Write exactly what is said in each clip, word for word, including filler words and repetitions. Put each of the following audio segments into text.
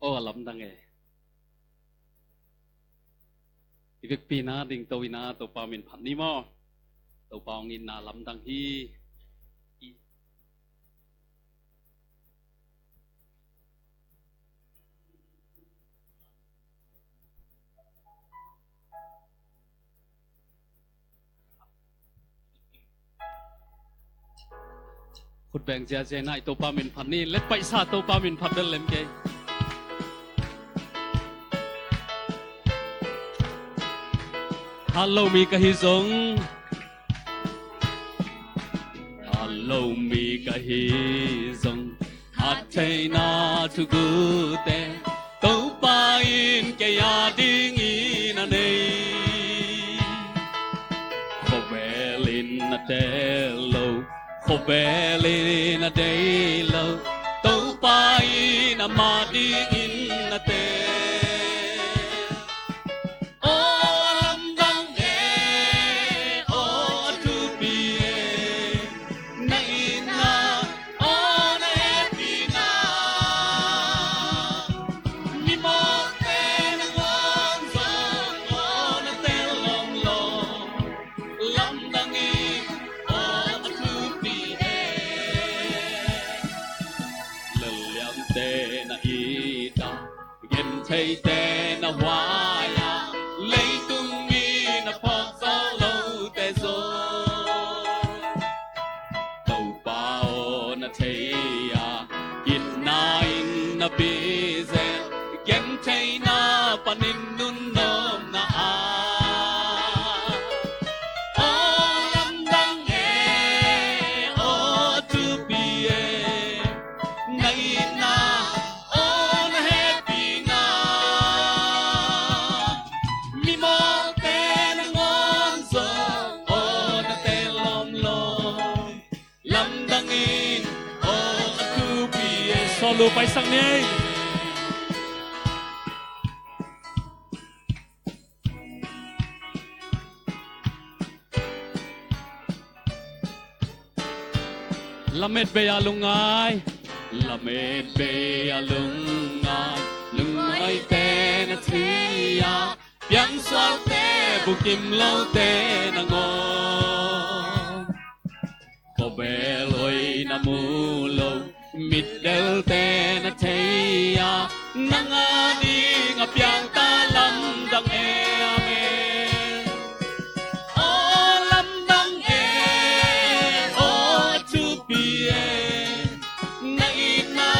Aw, a lamdang e. I vekpi na ding to ina Topa min phat ni maw? Topa hong itna lamdang hi. Khut beng ziazia na i Topa min phat ni. Let paisa Topa min phat bel lem kei. Hat lo mi ka hi zong, hat lo mi ka hi zong, hat theihna thugute Topa in kei a dingin a nei. Khawvel in a tel lo, khawvel in a dei lo, Topa in amah dingin a tel. Aw lamdang e, aw thupi e, na itna, aw na hehpihna. Mimawhte nangawn zong aw na tel lawmlawm, lamdang in aw a thupi e. Lalliamte na it a, gentheite na huai a, leitung mi na phawk zo lote zong Topa aw na thei a, itna in na pi zel, gentheihna panin nunawmna a. Aw lamdang e, aw thupi e, na itna, aw na hehpihna. Mimawhte nangawn zong aw na tel lawmlawm, lamdang in aw a thupi e. Sawlu paisak ni ei. Lamet bei a lungngai, lamet bei a lungngai, lungngaite na thei a, piangsualte bukim lote nangawn. Khawvel hoih na mu lo, mitdelte na thei a, nang a ding a piang ta, lamdang e. Amen. Aw lamdang e, aw thupi e, na itna,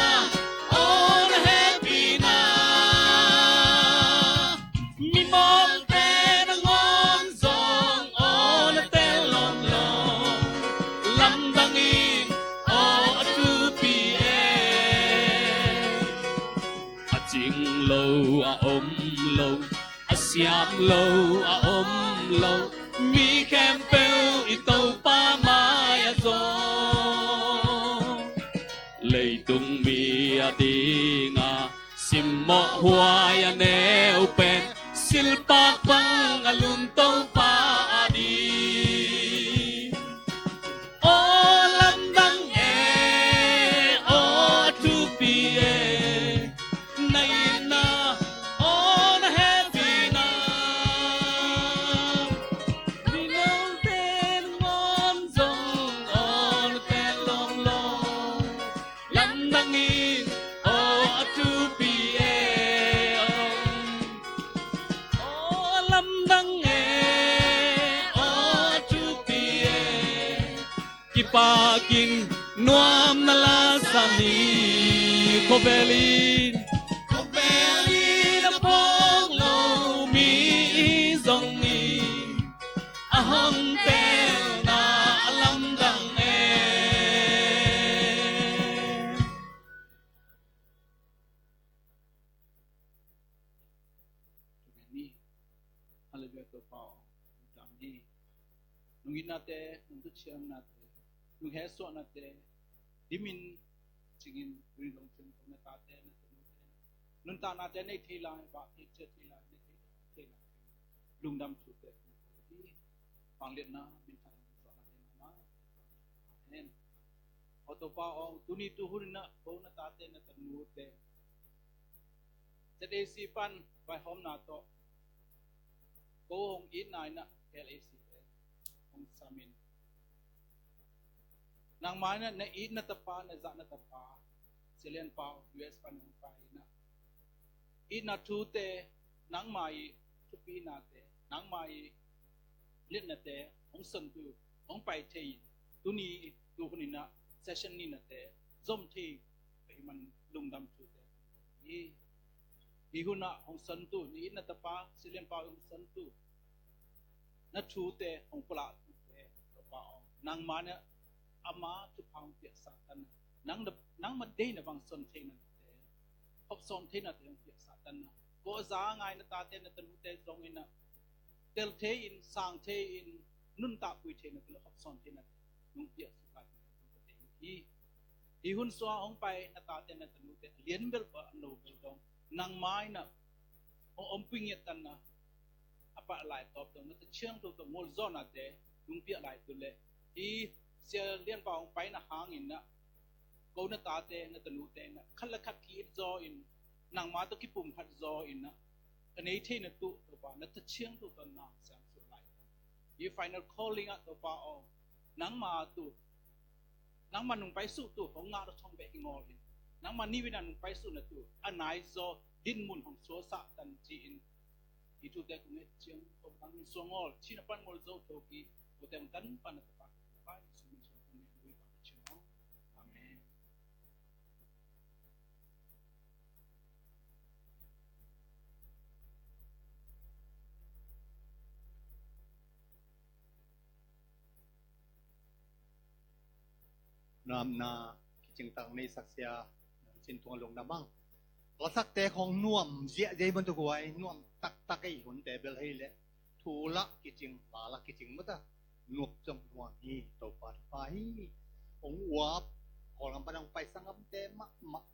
aw na hehpihna. Mimawhte nangawn zong aw na tel lawmlawm, lamdang in aw a thupi e. A cing lo a om lo, a siam lo a om lo, mi khempeuh i Topa mai ah zong, leitung mi a ding a simmawh huai a neu pen, silpak bang a lum Topa a ding. Aw lamdang e, aw thupi e, na itna, aw na hehpihna. Mimawhte nangawn zong aw na tel lawmlawm, lamdang in aw a thupi e. Aw lamdang e, aw thupi e, kipak in nuam na la sa ni. Khawvel in, khawvel in a phawk lo mi i zong ni, a hong telna a lamdang e. Halleluiah, Topa aw, lungdam hi. Nong itnate, nong thuciamnate, nong hehsuahnate dimin, cingin, tuni dong ciang ko na tate, na tanute, nuntaknate nei thei lai, vak thei, ciah thei lai, nei thei lai, thei lai. Lungdam thute kong ko hi. Vangliatna, minthang, suahna nei mah. Amen. Aw Topa aw, tuni tuhun in ah ko na tate, na tanute, Z A C pan vaihawmna tawh ko hong itna in ah K L A C te hong sam in, nangma in ah na itna tapa, na zahna tapa Sia Lian Pau U S pan hong pai in ah, itna thute, nangma i thupihnate, nangma i liatnate hong sontu, hong pai thei in, tuni, tuhun in ah session nihnate zom thei ahih man lungdam thute hi. Hih hun ah hong sontu, na itna tapa Sia Lian Pau hong sontu, na thute hong pulak thute, Topa aw, nangma in ah ama thupha hong piaksak tan ah, nang, nangma deihna bang son theihnate, hopsawn theihnate hong piaksak tan ah, ko a za ngai na tate, na tanute zong in ah tel thei in, sang thei in, nuntakpui theihnate le hopsawn theihnate nong piaksak lai hi. Hih hun sung ah hong pai na tate, na tanute, a lian bel, a no bel dong, nangma in ah hong ompui ngiat tan ah, a pat a lai tawp dong na tha thiangtho tawh mualzawhnate nong piak lai tu leh, hih Sia Lian Pau hong paina hangin ah ko na tate, na tanute in ah khat le khat ki-it zaw in, nangma tawh kipumkhat zaw in ah, ka nei theihna tuh Topa na tha thiangtho tawh na siangsuah lai. Hih final calling ah Topa aw, nangma tuh, nangma nong paisuh tuh hong ngah lo thong beh hi ngawl in, nangma nivinah nong paisuhna tuh a naizaw dinmun hong suaksak tan ci-in, hih thute kong nget ciang ko tang min suang ngawl, cina pan ngawl zo tho ki, ko teng tan pan a tapa, Topa Jesu min suang kong nget lui pan cin aw. Amen. Nuamna kicingtak nei saksia Cin Tung a lungdam ang. Lasakte khong nuam ziahziah bantuk huai, nuam taktak ei hunte bel hei leh, thu lah kicing, la lah kicing mata, nuam zong nuam hi. Topa thupha hi. Hong uap, Kawlgam pan hong pai sanggamte mahmah,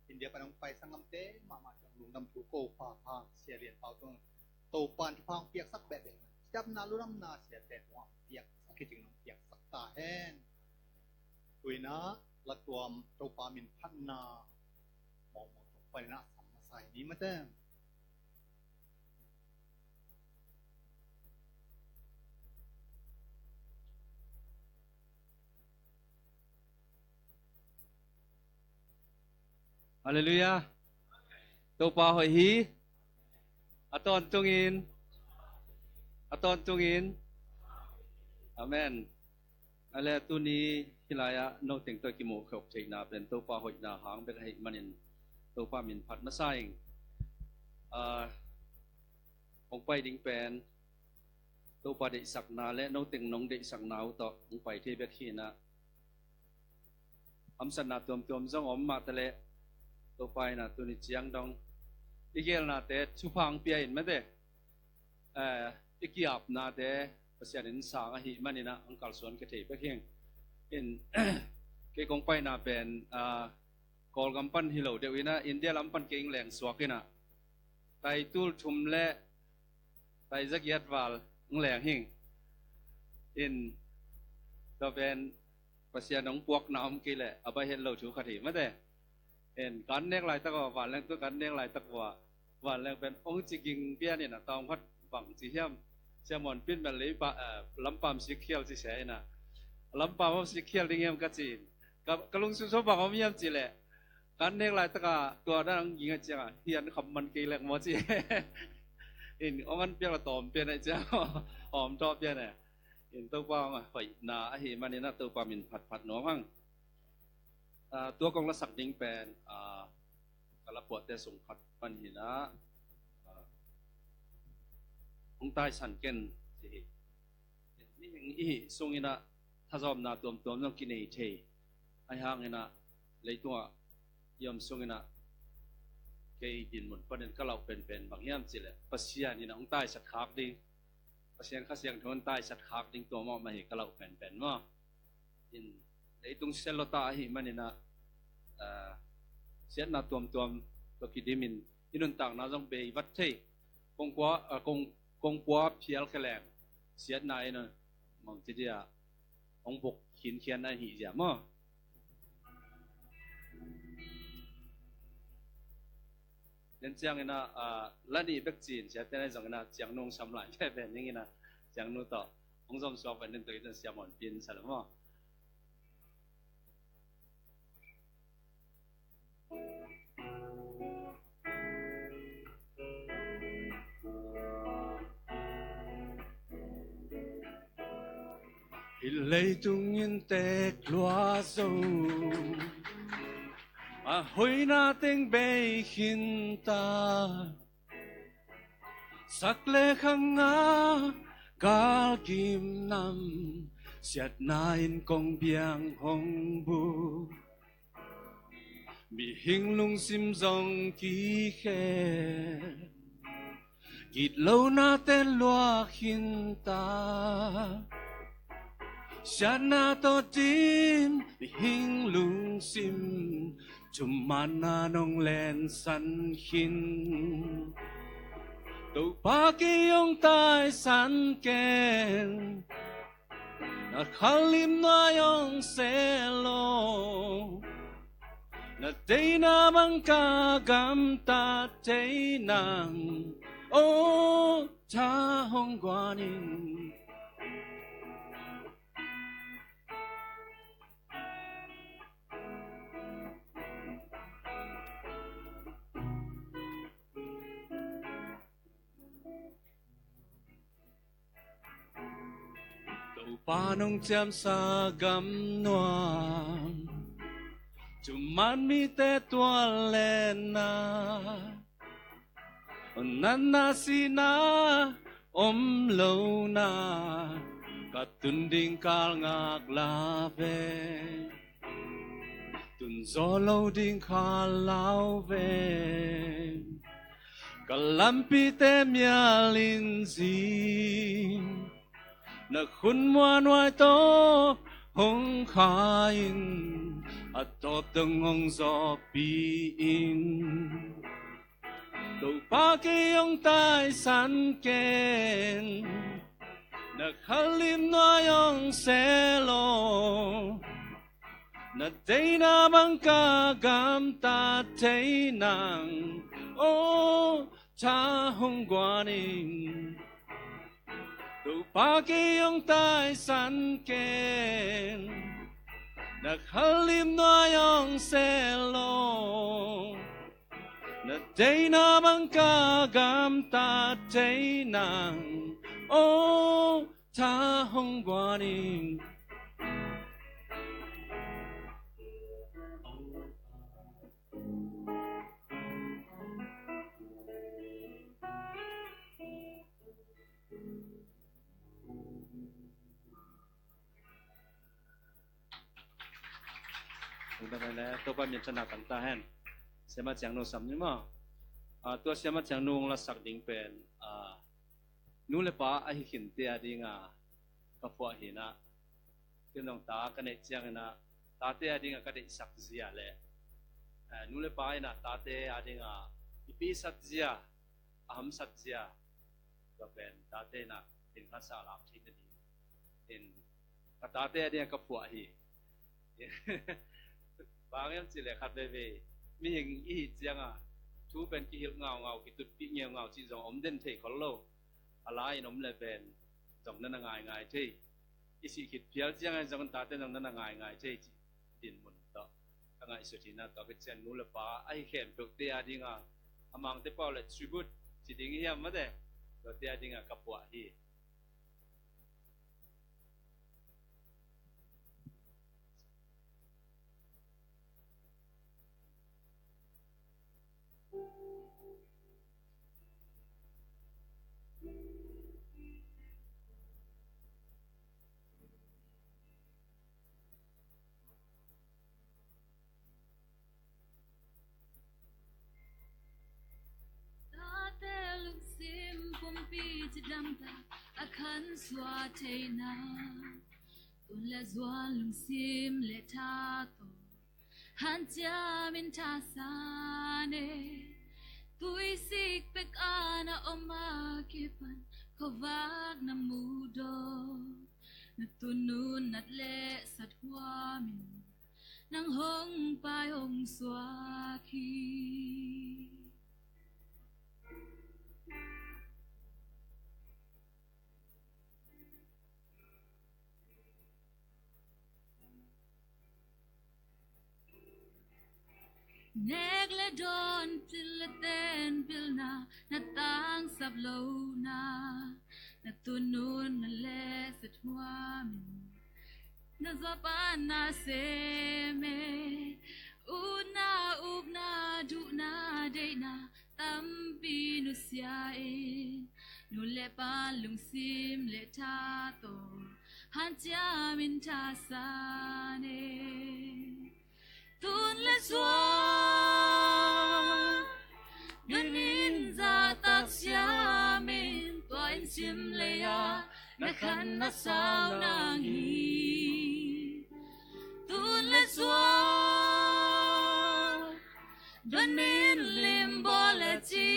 India pan hong pai sanggamte mahmah teng lungdam thu ko pha pha, Sia Lian Pau teng Topa in thupha hong piaksak behbeh. Cidamna ludamna siate tungah piaksak kicing nong piaksak ta hen. Tuinah latuam Topa min phatna mawkmawk tungah paninah sam masa hi ni mate. Halleluiah. Topa hoih hi. A tawntungin, a tawntungin. Amen. A le tuni hih lai-ah noteng tawh kimuh khop theihna pen Topa hoihna hang bek ahih manin Topa min phat masa ing. Ah, hong pai ding pen Topa deihsakna le noteng nong deihsakna uh tawh hong pai thei bek hinah, hamsatna tuamtuam zong om mah taleh Topa inah tuni ciang dong i gelnate thupha hong pia in mate, eh, i ki-apnate Pasian in sang ahih maninah hong kalsuan ka thei bek hing. In kei kong paina pen, ah, Kawlgam pan hi lo deuh inah India lam pan kei hong leng suak inah tai tul thum le tai zagiat val hong leng hing. In tua pen Pasian hong puakna om kei leh a bai het lo thu khat hi mate. In kan nek laitak aw, vanleng tu kan nek laitak uh ah vanleng pen hong ci ging pian inah tawm khat bang ci hiam, Sia Muan Pin bel leipa, eh, lampam sikkhial ci sia inah, lampam hong sikkhial ding hiam ka ci in, ka, ka lungsim sung bang om hiam ci leh, kan nek laitak ah tua dan hong ging a ciangah hian kham man kei lek maw ci. In hong an piak la tawm pian a ciang hawm tawh pian e. In Topa hong hoihna ahih maninah Topa min phatphat nuam hang. Ah, tua kong lasak ding pen, ah, ka lapuahte sung khat pan hinah, ah, hong taisan ken ci hi. Mihing i hih sunginah thazawmna tuamtuam zong kinei thei. Ahi hanginah leitungah i om sunginah kei dinmun panin ka lauh penpen bang hiam cileh Pasian inah hong taisat khak ding, Pasian Kha Siangtho in taisat khak ding tua mawh mah hi ka lauh penpen maw. In leitung siat lota ahih maninah, ah, siatna tuamtuam tawh kidimin i nuntakna zong bei vat thei. Kongkua, ah, kong, kongkua phial kheleng siatna in a mangci dia hong buk khinkhian ahih zia maw. Tua ciangin ah, ah, la nih bek ci-in siate na zong in ah ciangnu hong sam lai veve ning in ah, ciangnu tawh hong zom suak pen ning tua i tun siam hong pin sa lo maw. Hih leitung in teek lua zo, a hoihna teng bei khin ta. Sak le khang a kal kim nam, siatna in kong biang hong bu. Mihing lungsim zong kikhel, gitlohna ten luak khin ta. Siatna tawh dim mihing lungsim, thumanna nong lensan khin. Topa kei hong taisan ken, na khalim nuai hong selo. Na deihna bang ka gamtat thei nang, o tha hong guan in. Topa nong ciamsa gam nuam, thuman mite tual lenna, natna sihna om lona, ka tun ding kal ngak la ve. Tun zaw lo ding kha lau ve. Ka lampite mial in zing, na khut muanhuai tawh hong kha in, a tawp dong hong zawhpih in. Topa kei hong taisan ken, na khalim nuai hong selo. Na deihna bang ka gamtat thei nang, o tha hong guan in. Topa kei hong taisan ken, na khalim nuai hong selo. Na deihna bang ka gamtat thei nang, o tha hong guan in. Tung ta pen le Topa min thang na kan ta hen. Siamah Ciangnu sam ni maw. Ah, tua Siamah Ciangnu hong lasak ding pen, ah, nu le pa ahi khinte a dinga ka phuah hi in ah, ken zong ta ka neih ciangin ah, tate a dinga ka deihsak zia le, eh, nu le pa in ah tate a dinga i pi sat zia, a hamsat zia, tua pen tate in ah in hasa lak theih nading in ka tate a dinga ka phuah hi. Bang hiam cih leh khat veivei mihing i hih cianga thu pen kihilh ngaungau, kitutpih ngeungau cih zong om den thei khol lo. A lai in om le pen zong na na ngaingai thei. I sih khit phial ciangin zong tate zong na na ngaingai thei cih dinmun tawh ka ngaihsut hi in ah, tua khit ciang nu le pa ahi khempeuhte a dinga a mangte pau le tribute ci ding hiam mate, tuate a dinga ka phuah hi. Tate lungsim pumpi cidamtak a khansuah theihna, tun le zuan lungsim le tha tawh hanciam in thasan e. Tuisik pek a na om a kipan khuavak na muhdawk, na tunun nat le sathuam in nang hong pai hong suak hi. Nek le dawn, pil le ten pilna, na tangsap lohna, na tunun na le sathuam in, na zuapa na sem e. Utna, ukna, duhna, deihna tampi nusia in, nu le pa lungsim le tha tawh hanciam in thasan e. Tun le suang, danin zahtak siam in, tua in sim lei-ah na khan na sau nang hi. Tun le suang, danin limbawl le ci,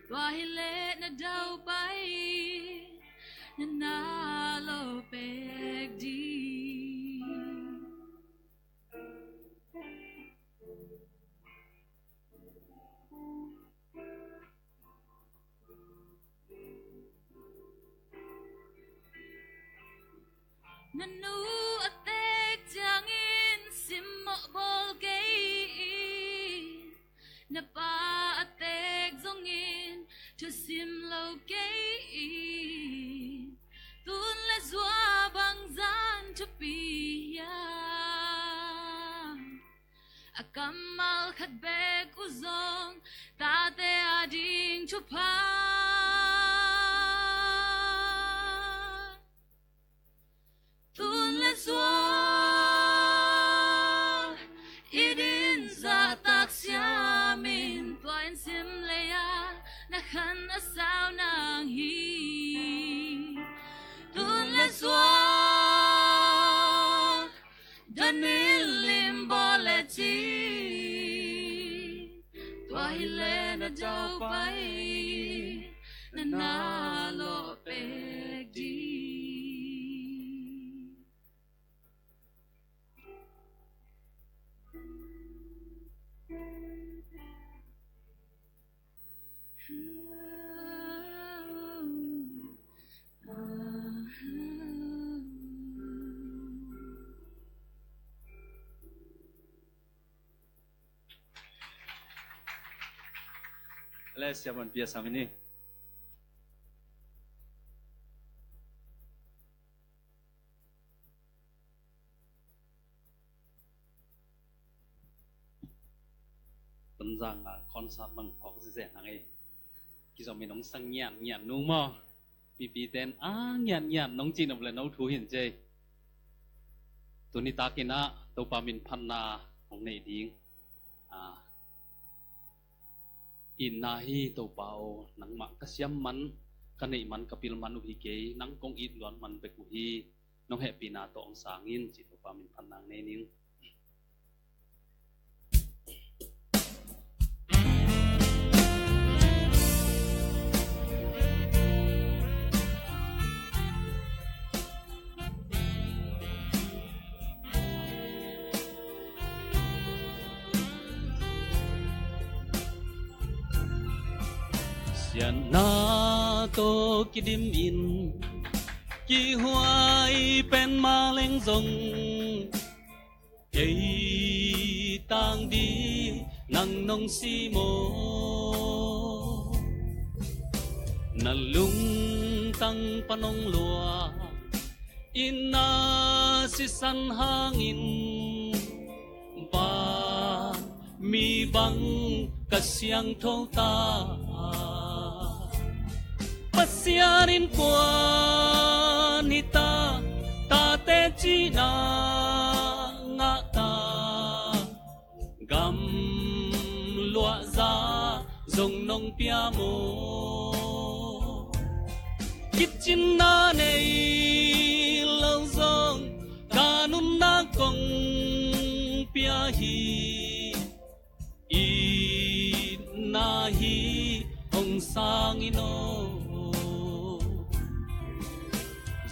tua hi leh na daupai, na na lawh pek ding. Na nu a teek ciangin simmawh bawl kei in, na pa a teek zongin thusim lo kei in, tun le zua bangzah thupi hiam? A kammal khat bek uh zong tate ading thupha. Tun le suang, i din zahtak siam in, tua in sim lei-ah na khan na sau nang hi. Tun le suang, danin limbawl le ci, tua hi leh na daupai, na na lawh pek ding. Alesia man pia samini. Tonzang ah concert bang phawk zizen hang ei. Kizom in hong sang ngian ngian nung maw. Mipite in a ngian ngian nong cih nop le no thu hin cei. Tuni takin ah Topa min phatna hong nei ding. Ah, itna hi Topa aw, nangmah ka siam man, ka neih man, ka pil man uh hi kei, nang kong it luat man bek uh hi, nong hehpihna tawh hong sang in, ci Topa min phatna nei ning. Siatna tawh kidim in kihuai pen mah leng zong, kei tang ding nang nong si maw? Na lungtang pan hong luah itna sisan hangin, vanmi bang ka siangtho ta. Pasian innkuan hi ta, tate cihna ngah ta. Gamluahza zong nong pia maw? Kitcinna nei lo zong ka nunna kong pia hi. Itna hi hong sang in aw.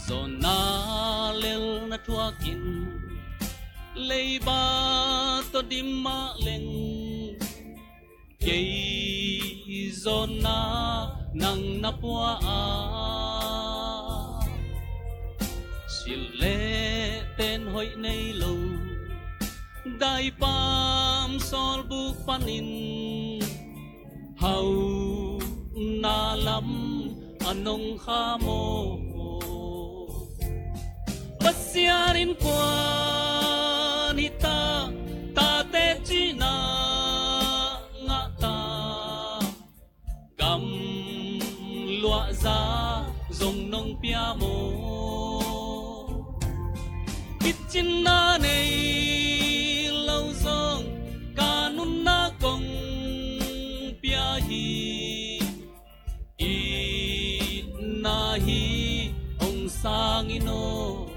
Zawhna lel na thuak in, leiba tawh dim mah leng, kei zawhna nang na pua a. Silh le ten hoih nei lo, Daipam sawlbuk panin hauhna lam a nong kham aw. Pasian innkuan hi ta, tate cihna ngah ta, gam luahza zong nong pia maw? Kicinna nei lo zong ka nunna kong pia hi. Itna hi hong sang in aw.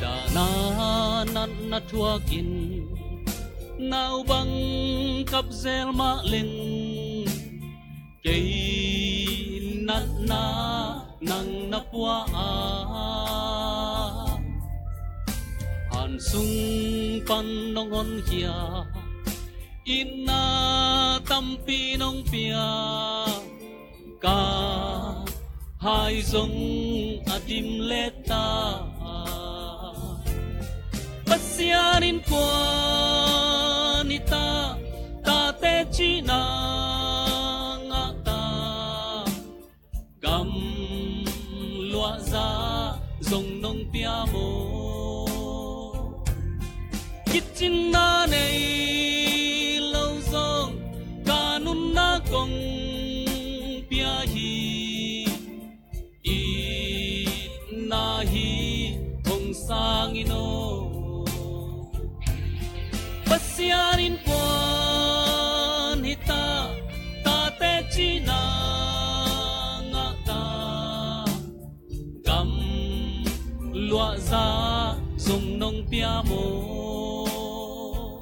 Dahna natna thuakin nau bang kap zel mah leng, kei natna nang na pua a, han sung pan nong honkhia, itna tampi nong pia. Ka hai zong a dim let ta. Pasian innkuan hi ta, tate cihna ngah ta, gam luahza zong nong pia maw? Kicinna nei lo zong ka nunna kong pia hi. Itna hi hong sang in aw. Pasian innkuan hi ta, tate cihna ngah ta, gam luahza zong nong pia maw?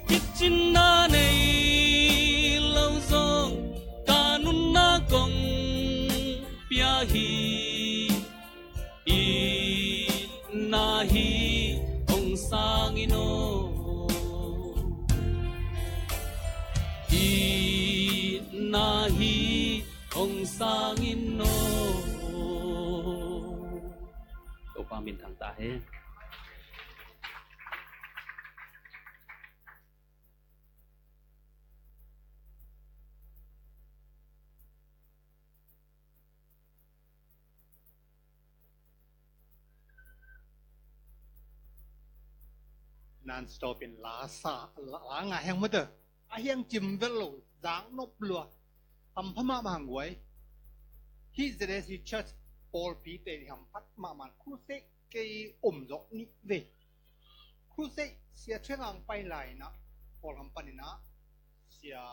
Kicinna nei lo zong ka nunna kong pia hi. Itna hi hong sang in aw. Itna hi hong sang in aw. Topa minthang ta hen. Non-stop in la sa, la, la nga heng mata. A hiang cim vel lo, zang nop lua. Hampha mahmah hang guai. Hih Z S C Church pawlpi te hamphat mahmah. Crusade kei om zawh nih vei. Crusade Sia Thuang Ang pai lai na, Kawlgam panin ah, Sia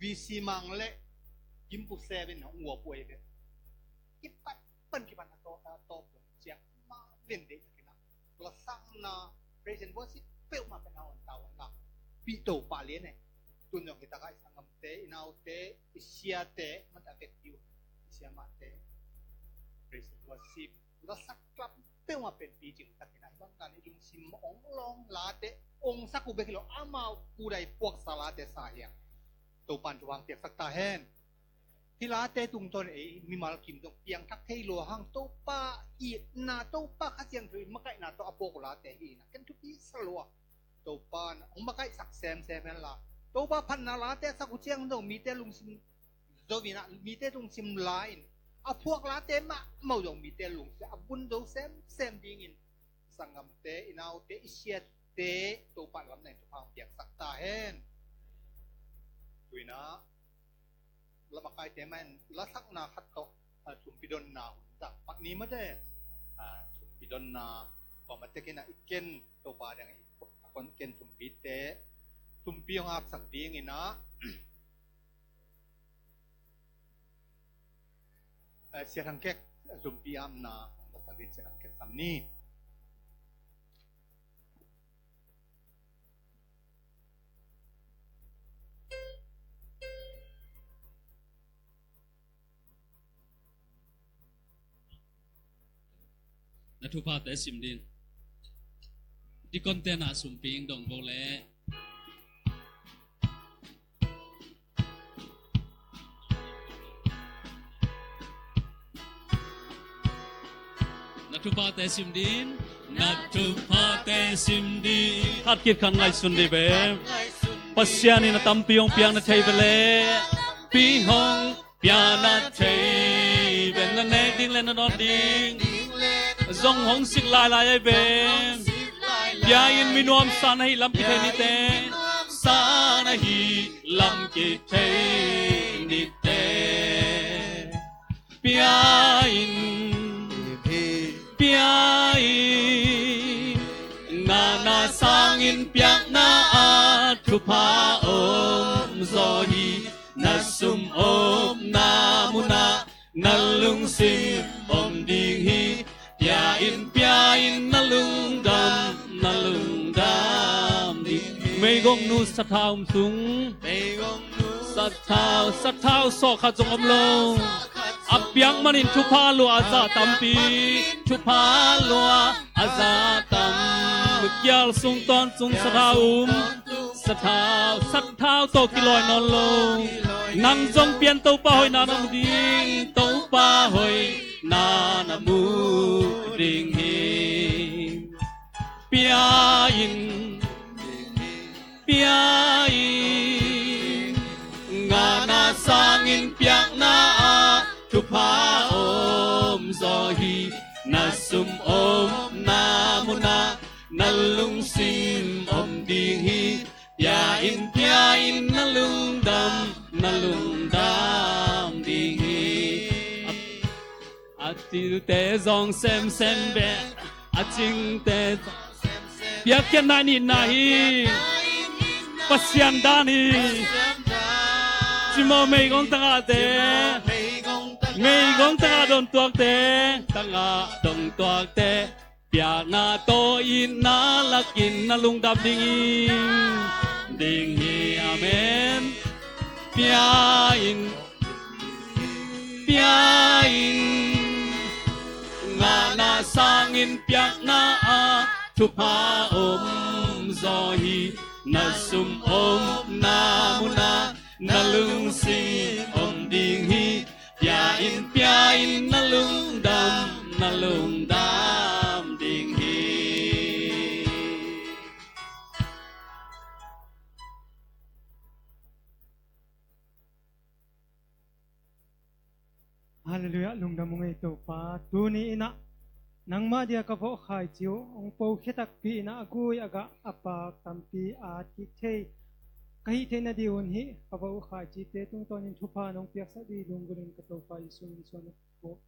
V C Mang le Gimpu Seven na ua puai ve. Kipat pan kipan a tawp a tawp ciang ma ven dei na kina. Lasakna praise and worship peuhmah pen a on ta on la. Pi to pa lian e. Tun zong hi taka i sanggamte, i naute, i siate, man ta vek diu. I siamahte. Praise and worship. Lasak club peuhmah pen picing takin a hi bang dan i lungsim ong lawng late ong sak uh bek hi lo, amau kudai puaksa late sa hiang. Topan thupha piaksak ta hen. Hih late tungtawn ei mimal kim zong piangthak thei lua hang Topa itna Topa Kha Siangtho in makaihna tawh a puak uh late hi na ken thupi sa lua. Topa na ong makaihsak semsem hen la Topa phatna late sak uh ciang zong mite lungsim zo in ah mite lungsim la in a phuak late mahmah uh zong mite lungsim a bun zo semsem dingin sanggamte, i naute, i siate Topa lam na in thupha piaksak ta hen. Tuina lamakaite man lasakna khat tawh a, sumpi donna hun tak pak ni mate. A, sumpi donna kua mate kina i ken Topa dang i kon ken sumpite sumpi hong apsak dingin ah. Sia Thang Kek, a zumpi amna, a zumpi amna, a zumpi amna. Na thuphate sim ding. Deaconte na sumpi dong bo le. Na thuphate sim ding. Na thuphate sim ding. Khat khit khat ngaihsun dih ve. Pasian in a tampi hong piak na thei ve le. Pi hong piak na thei ve, na nek ding le na dawn ding zong hong sik lailai ahi ve. Pia in, mi nuamsa na hih lam kithei ni teh. Sa na hih lam kithei ni teh. Pia in, pia in, ngahna sangin piakna ah thupha om zaw hi. Na sum omna munah na lungsim om ding hi. Pia in, pia in, na lungdam, na lungdam ding hi. Meigong nu sathau om sung. Meigong nu sathau, sathau sawh khat zong om lo. A piak manin thupha lua a za tampi. Thupha lua a za tam. Kial sung tawn sung sathau um. Sathau, sathau tawh kilawh nawn lo. Nang zong pia in, Topa hoihna na mu ding. Topa hoihna na mu ding hi. Pia in, pia in, ngahna sangin piakna ah thupha om zaw hi. Na sum omna munah na lungsim om ding hi. Pia in, pia in, na lungdam, na lungdam ding hi. A, a cilte zong semsem beh. A cingte zong semsem. Piakkhiatna in itna hi. Pasian dan hi. Ci maw, meigong tagahte. Meigong tagah dongtuakte. Tagah dongtuakte. Piakna tawh itna lakin na lungdam ding hi. Ding hi, amen. Pia in, pia in, ngahna sangin piakna ah thupha om zaw hi. Na sum omna munah na lungsim om ding hi. Pia in, pia in, na lungdam, na lungdam ding hi. Halleluiah, lungdam ung ei Topa. Tuni in ah nangmah dia ka vawh khaici uh hong pokhia takpi in ah, a gui a gah a paak tampi a at kik thei ka hih theih nading un hih ka vawh uh khaicite tungtawnin thupha nong piaksak ding lunggulhin ka Topa Jesuh min suang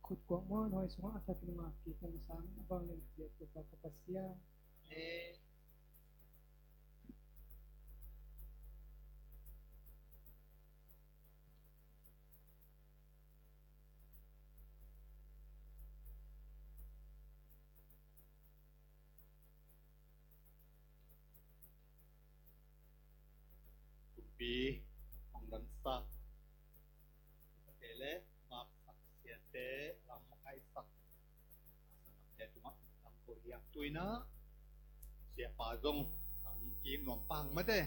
khut kuak muanhuai sungah a thakin nungak kik ka na sangin a vanglian ka biak Topa ka Pasian. Amen. Kumpi hong damsak te le maksak siate lam makaihsak te tungah lam ko hiang tuina siapa zong lam kim nuam pang mate.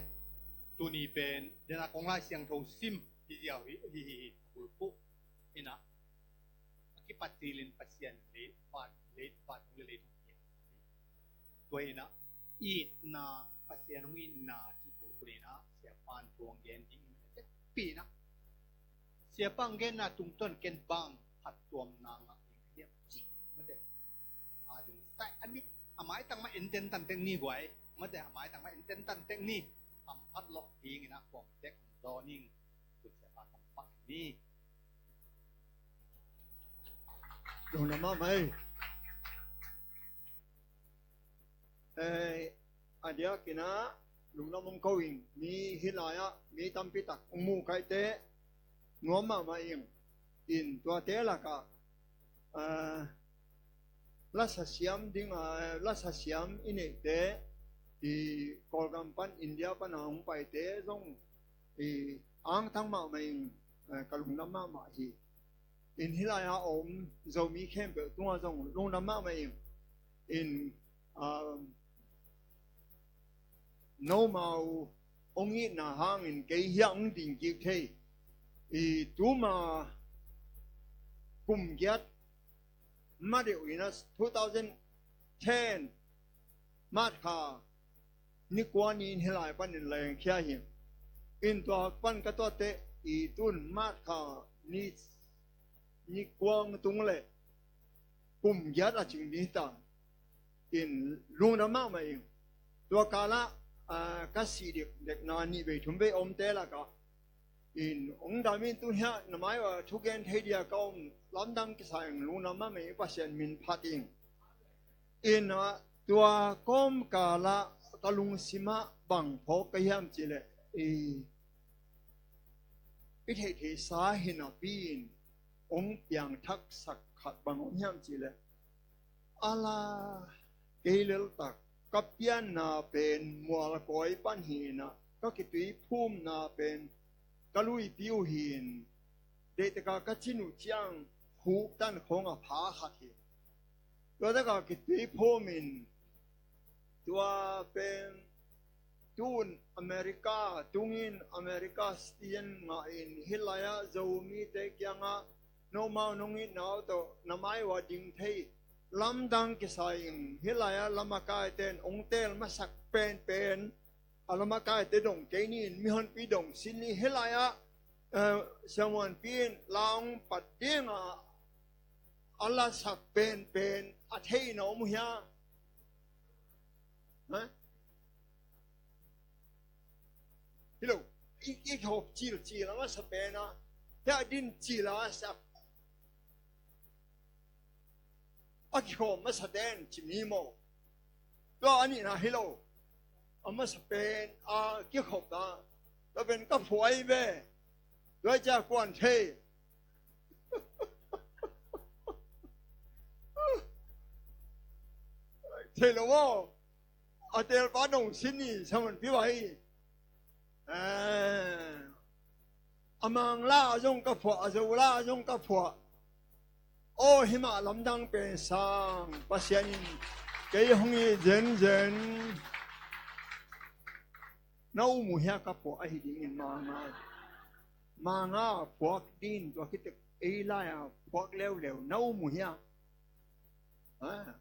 Tuni pen dena kong Lai Siangtho sim hi ziau hi hi hi hi bulphuh ina a kipat tilin Pasian lei van lei van le lei tua ina itna Pasian hong itna ti bulphuh ina siapa thu hong gen ding ina te pina. Siapa hong genna tungtawn ken bang phattuamna ngah ding hiam cih mate. A ding sai a mit a maitang mah enten tantek ni guai mate, a maitang mah enten tantek ni. Hamphat lawh dingin a kuam tek zaw ning. Kun siapa hamphat ni. Dong na mah mai. Eh, a diakin ah lungdam om ko ing. Mi hih lai-ah mi tampi tak hong muh kaihte nuam mahmah ing. In tuate lakah ah, lasa siam ding, ah, lasa siam i neihte, i Kawlgam pan India pan a hong paite zong, i angtang mahmah ing, ah, ka lungdam mahmah hi. In hih lai-a om Zomi khempeuh tungah zong lungdam mahmah ing. In, ah, nomau hong itna hangin kei hiah hong ding kik thei. I tuma kum giat ma deuh in a two thousand ten March kha ni kua ni in hih lai panin lengkhia hi. In tua pan ka tuate i tun March kha ni, ni kua tung le kum giat a cing ni ta. In lungdam mahmah ing. Tua kalah, ah, ka sih dekdekna nih vei thum vei omte lakah in hong dam in tun hiah na mai-ah thugen thei dia ka om lamdang kisa ing. Lungdam mahmah ing, Pasian min phat ing. In, ah, tua kawmkalah ka lungsimah bang phawk ka hiam cihleh, i, i theihtheihsa hi napi in hong piangthaksak khat bang om hiam cihleh, a la kei leltak ka pianna pen mualkawi pan hi-in ah, ka kituiphumna pen ka luipi uh hi-in, deihtaka ka cin uh ciang huktan khawng a pha khat hi. Tua taka kituiphum in, tua pen tun America, tungin America citizen ngah in, hih lai-ah Zomite kiangah nomau nong itna uh tawh na mai-ah ding thei lamdang kisa ing. Hih lai-ah lamakaite in hong teel masak penpen, a lamakaite dong kei ni in, mihonpi dong sin ni. Hih lai-ah, eh, siamuanpi in la hong pat ding a, a lasak penpen a theihna om uh hia? Ha? Hi lo, i, i khop cilcil a masa pen a, hiah din cil a sak a kikhawm masa ten ci mi maw? Tua a nihna hi lo. A masa pen a kikhopna, tua pen ka phuah ahi ve. Tua cia kuan thei. Thei lo maw? A teelpa dong sin ni, saman pi vai. Eh, a Mangla zong ka phuah, a Zola zong ka phuah. Aw, himah lamdang pen sang, Pasian in kei hong it zenzen. Na um uh hia ka phuah ahi dingin Manga. Manga phuak din tua kitek ei lai-a phuak leuleu. Na um uh hia? Ha?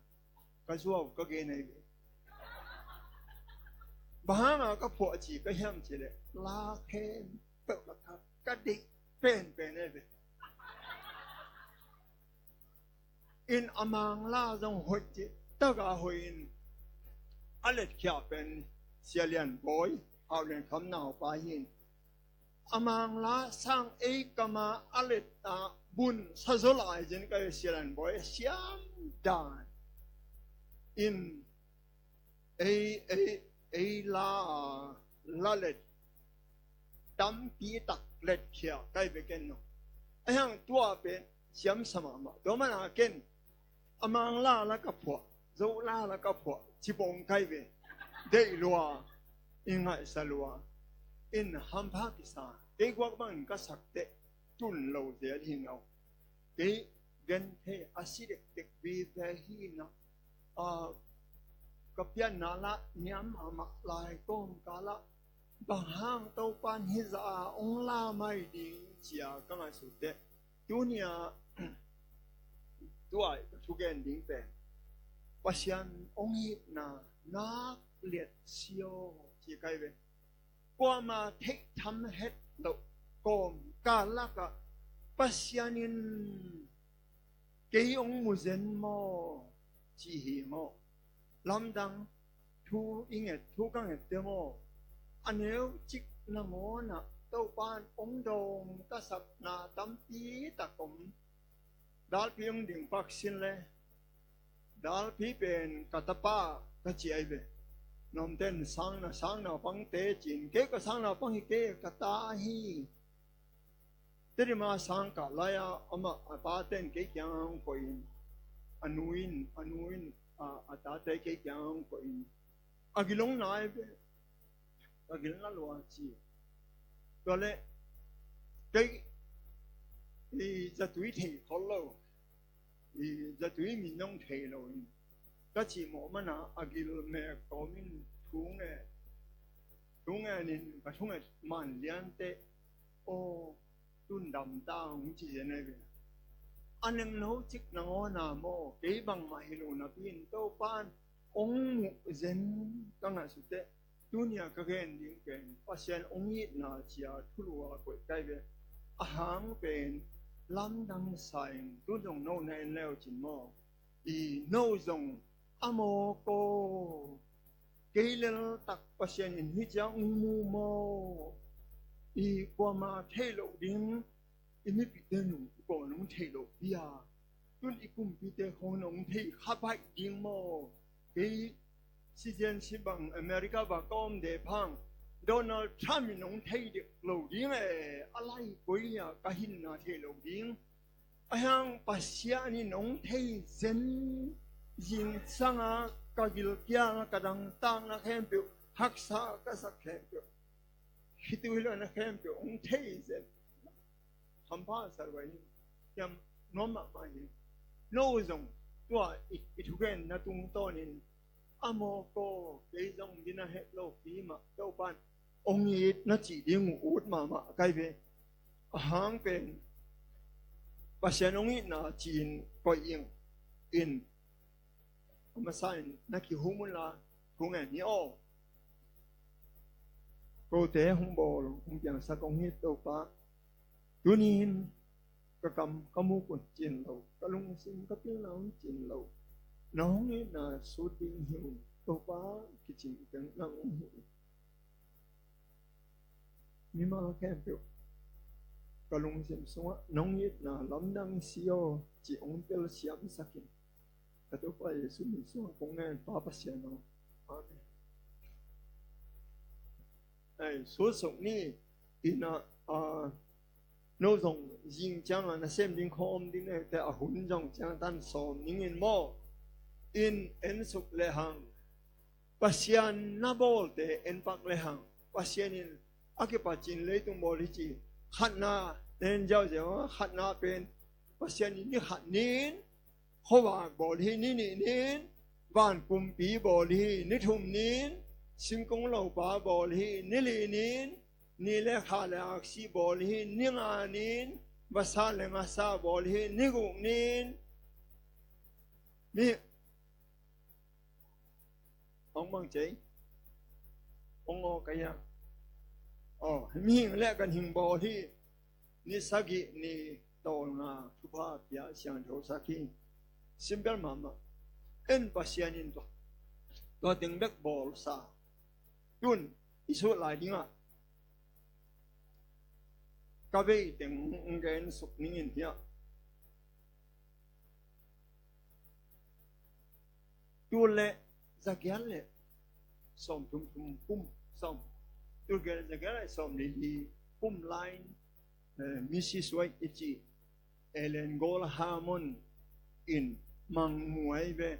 Ka zuau ka gen ahi ve. Bang hanga ka phuah ci ka hiam cihleh, la khempeuh lakah ka deih penpen ahi ve. In a Mangla zong hoih cih taka hoih in a letkhiah pen Sia Lian Bawi, Hau Lian Kham naupa hi in. A Mangla sang ei kama a let a bun sa zaw lai zin ka hi, Sia Lian Bawi a siam dan in ei, ei, ei la, la let tampi tak letkhia kai ve ken no. A hiang tua pen siamsa mahmah. Tua mana ken a Mangla la ka phuah, Zola la ka phuah, cipong kai ve. Deih lua, i ngaihsa lua, in hampha kisa, kei guak bangin ka sak teh tun lo zel hi ngau. Kei gen thei a si dekdek vive hi na. A, ka pianna lah niam mahmah lai kawm ka lah, bang hang Topan hih zah a hong la mai ding cia ka ngaihsut teh. Tunia, tua ka thugen ding pen Pasian hong itna nak liat sio ci kai ve. Kuama theihtham het loh kawm ka lakah Pasian in kei hong mu zen maw ci hi maw? Lamdang thu i nget, thu ka ngette maw? A neu cik nangawnah Topan hong dawng ka sakna tampi tak om. Dalpi hong ding pak sin le, dalpi pen ka tapa ka ci ai ve. Nomten sangna, sangna pangte cin, kei ka sangna pang hi, kei ka ta hi. Tedim a sang kah lai-a amah a pate'n kei kiang hong koih in, a nu in, a nu in, a, a tate kei kiang hong koih in, a gil hong nai ve, a gil na lua ci. Tua leh kei i zatui thei khol lo, i zatui min zong thei lo in, ka cih mawh mana a gil mek kawmin thu ngen, thu ngenin ka thunget man liante, aw, tun dam ta hong ci zen ahi ve. A nengno cik nangawn a maw, kei bangmah hi lo napi in Topa'n hong muh zen ka ngaihsut teh, tuni-a ka gen ding pen Pasian hong itna ci-a thulu a koih ka hi ve. A hang pen lamdang sa ing, tun zong no na en le uh cin maw. I no zong a mawk aw, kei leltak Pasian in hih ciang hong mu maw. I kuamah theih loh ding, i mipite nung i pawl nung theih loh pi a, tun i kumpite khawng nung thei kha baih ding maw. Kei citizenship bang America bang ka om deh phang, Donald Trump in nung thei dek lo ding e, a lai koi lia ka hinna thei lo ding. A hiang Pasian in nung thei zen zing sanga ka gilkial ka dangtakna khempeuh, haksa ka sak khempeuh, khitui lohna khempeuh hong thei zen. Hampha sa lo hi. Hiam nuam mahmah hi. No zong tua i, i thugenna tungtawnin a mawk aw, kei zong dina het lo pi mah, Topa'n hong it na cih ding uh ut mahmah ka hi ve. A hang pen Pasian hong itna ci-in koih ing in, a masa in na kihum unla thu ngen ni aw. Kote hong bawl hong piangsak hong it Topa. Tuni-in ka kam ka muk un cin lo, ka lungsim ka pilna un cin lo, na hong itna sut ding hi uh Topa, kicing teng nang hong hi uh. Mimal khempeuh ka lungsim sungah nong itna lamdang si aw, ci hong telsiamsak in. Ka Topa Jesuh min sungah kong ngen, Pa Pasian aw. Amen. Ai, sutsuk ni, ina, a, no zong zing ciangah nasem ding khawm ding, eh, te a hun zong ciang tan sawm ning in maw. In en suk lehang Pasian na bawlte en pak lehang, Pasian in a kipacin leitung bawl hi ci. Khatna, en ziauziau a, khatna pen Pasian in ni khat nin, khuavak bawl hi ni nih nin, van kumpi bawl hi ni thum nin, singkung lopa bawl hi ni li nin, ni le kha le aksi bawl hi ni nga nin, vasa le ngasa bawl hi ni guk nin. Mi Hong bang cei? Hong aw ka hiam? Aw, mihing le kan hing bawl hi. Ni sagih ni tawlnga thupha pia siangthosak hi. Simple mahmah. En Pasian in tua, tua teng bek bawlsa. Tun i sut lai dingah ka vei teng hong gen suk ning in hiah. Tul le zagiat le sawm thum thum kum sawm. Tul le zagiat le sawm li li kum lai, eh, Missus White i ci Ellen Gold Harmon in mangmuh ahi ve.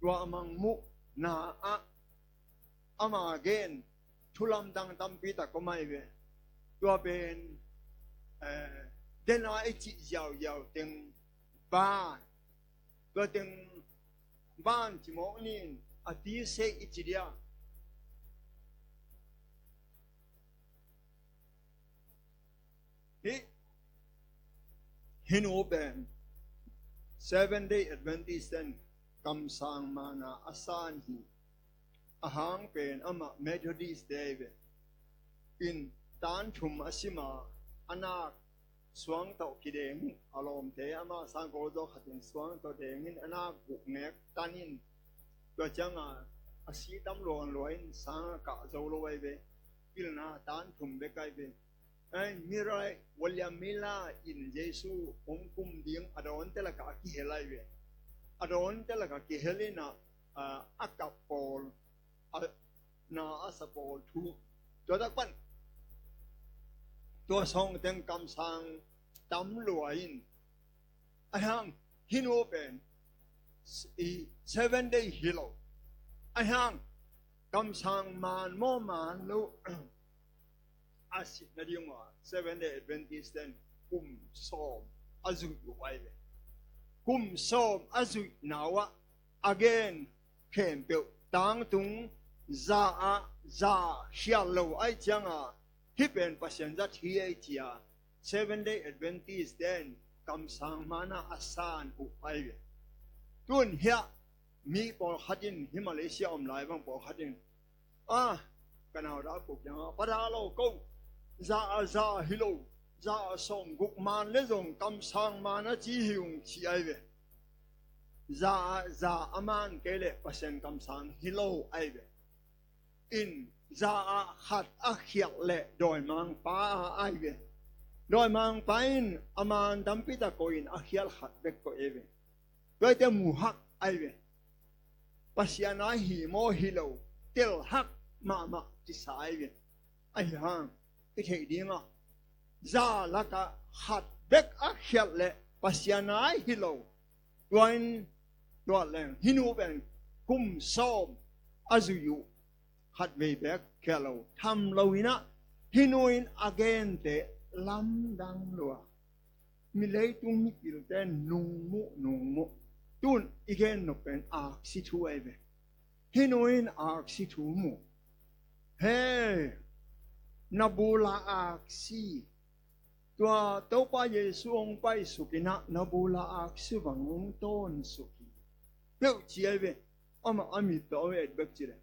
Tua a mangmuhna ah ama gen thu lamdang tampi tak om ahi ve. Tua pen, eh, dena i cih ziauziau teng ban, tua teng ban ci mawk ning a ti se i ci dia. Hih, hih nu pen Seventh Day Adventist ten kamsang mana a san hi. A hang pen amah Methodist te ve. In tan thum a sima, a nak suang tawh kideng, a lawmte ama sang ko zaw khatin suang tawh dengin a nak guk ngek tanin, tua cianga a si tam luanglua in sang a kah zo lo ahi ve. Pilna tan thum bek ahi ve. Ai, Murray, William Miller in Jesu hong kum ding a dawnte lakah a kihel ahi ve. A dawnte lakah kihel in a, a, a kap pawl, a, na a sa pawl thu. Tua tak pan tua sawng teng kamsang tam lua in, ahi hang hih nu pen i seven day hi lo, ahi hang kamsang man maw man lo, a sitna ding uh a Seven Day Adventist ten kum sawm a zuih uh ahi ve. Kum sawm a zuihna uh ah a gen khempeuh tangtung za ah za khial lo ahih ciangin, hih pen Pasian zat hi ei ci-a Seven Day Adventist ten kamsang man ah a san uh ahi ve. Tun hiah mi pawlkhat in, hih Malaysia om lai bang pawlkhat in, a, ka nau dah kuk yang a, pa dah lo ko, za a za hi lo, za a sawm guk man le zong kamsang man a ci hi ung ci ahi ve. Za a za a man kei leh Pasian kamsang hi lo ahi ve. In za a khat a khialh leh dawimangpa a ahi ve. Dawimangpa in a man tampi tak koih in a khialh khat bek koih ahi ve. Tuate muhak ahi ve. Pasian a hi maw hi lo telhak mahmah kisa ahi ve. Ahi hang i theih dingah za lakah khat bek a khialh leh Pasian a hi lo. Tua in tua leng hih nu pen kum sawm a zuih uh, khatvei bek khial lo, tham lo in ah hih nu in a gente lamdang lua. Mi leitung mipilte nungmuh nungmuh. Tun i gen nop pen aksi thu ahi ve. Hih nu in aksi thu mu. He, na bula aksi. Tua Topa Jesu hong paisuk in ah na bula aksi vang hong tawnsuk hi. Peuh ci ahi ve. Amah a mit tawh a et bek ci leh,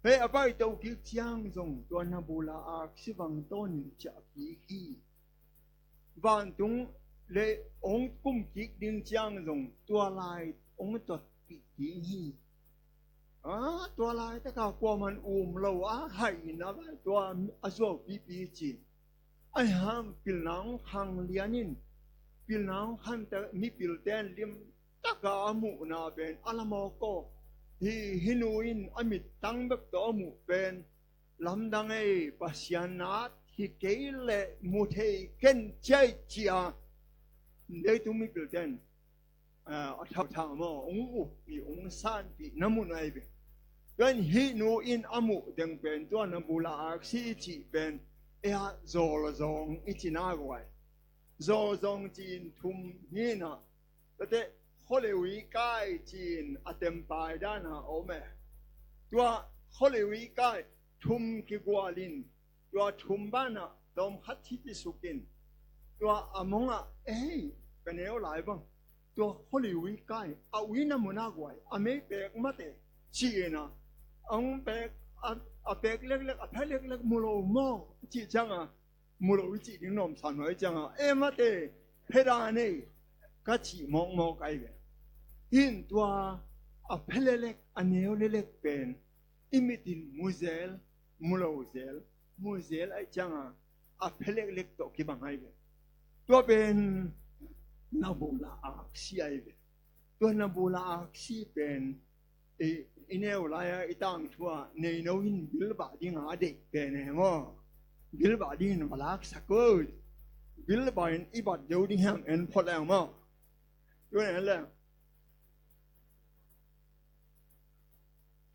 he, a paito kik ciang zong tua na bula aksi vang tawn in ciah kik hi. Vantung le hong kum kik ding ciang zong tua lai hong totpih ding hi. A, tua laitaka kuaman um lo a, haih in a vai tua a zuaupipi ci. Ahi hang pilna hong khang lian in, pilna hong khante mipil ten lim taka a muhna pen a la mawk aw. Hi, hih nu in a mittang bek tawh a muh pen lamdang ei, Pasian a hi kei leh mu thei ken ciai ci-a leitung mipil ten, ah, a thauthau maw, hong uppih, hong sanpih na mun ahi ve. Tua in hih nu in a muh deng pen tua na bula aksi i cih pen, ei-ah zawlzawng i ci na guai. Zawlzawng ci-in thum hi in ah, tate, khualiu i kai ci-in a tempai dan a om e. Tua khualiu i kai thum kigual in, tua thum banah tawmkhat hi kisuk in, tua a mongah, ei, ka neu lai bang, tua khualiu i kai a uina mun a guai, a mei pek mate ci-in ah, a hong pek, a, a pek leklek, a phe leklek mu lo maw cih ciangin, mu lo i cih ding nuamsa nuai ciangin, e mate, phe dan ei ka cih mawkmawk ahi ve. Hi in tua a phe leklek, a neu leklek pen i mit in mu zel, mu lo zel, mu zel ahih ciangin a phe leklek tawh kibang ahi ve. Tua pen na bula aksi ahi ve. Tua na bula aksi pen i, i neu lai-a i tangthu-a neino in bilbah dinga a deih pen e maw. Bilbah dingin va laksak uh. Bilbah in i bat deuh ding hiam en phot leng maw. Tua en leng,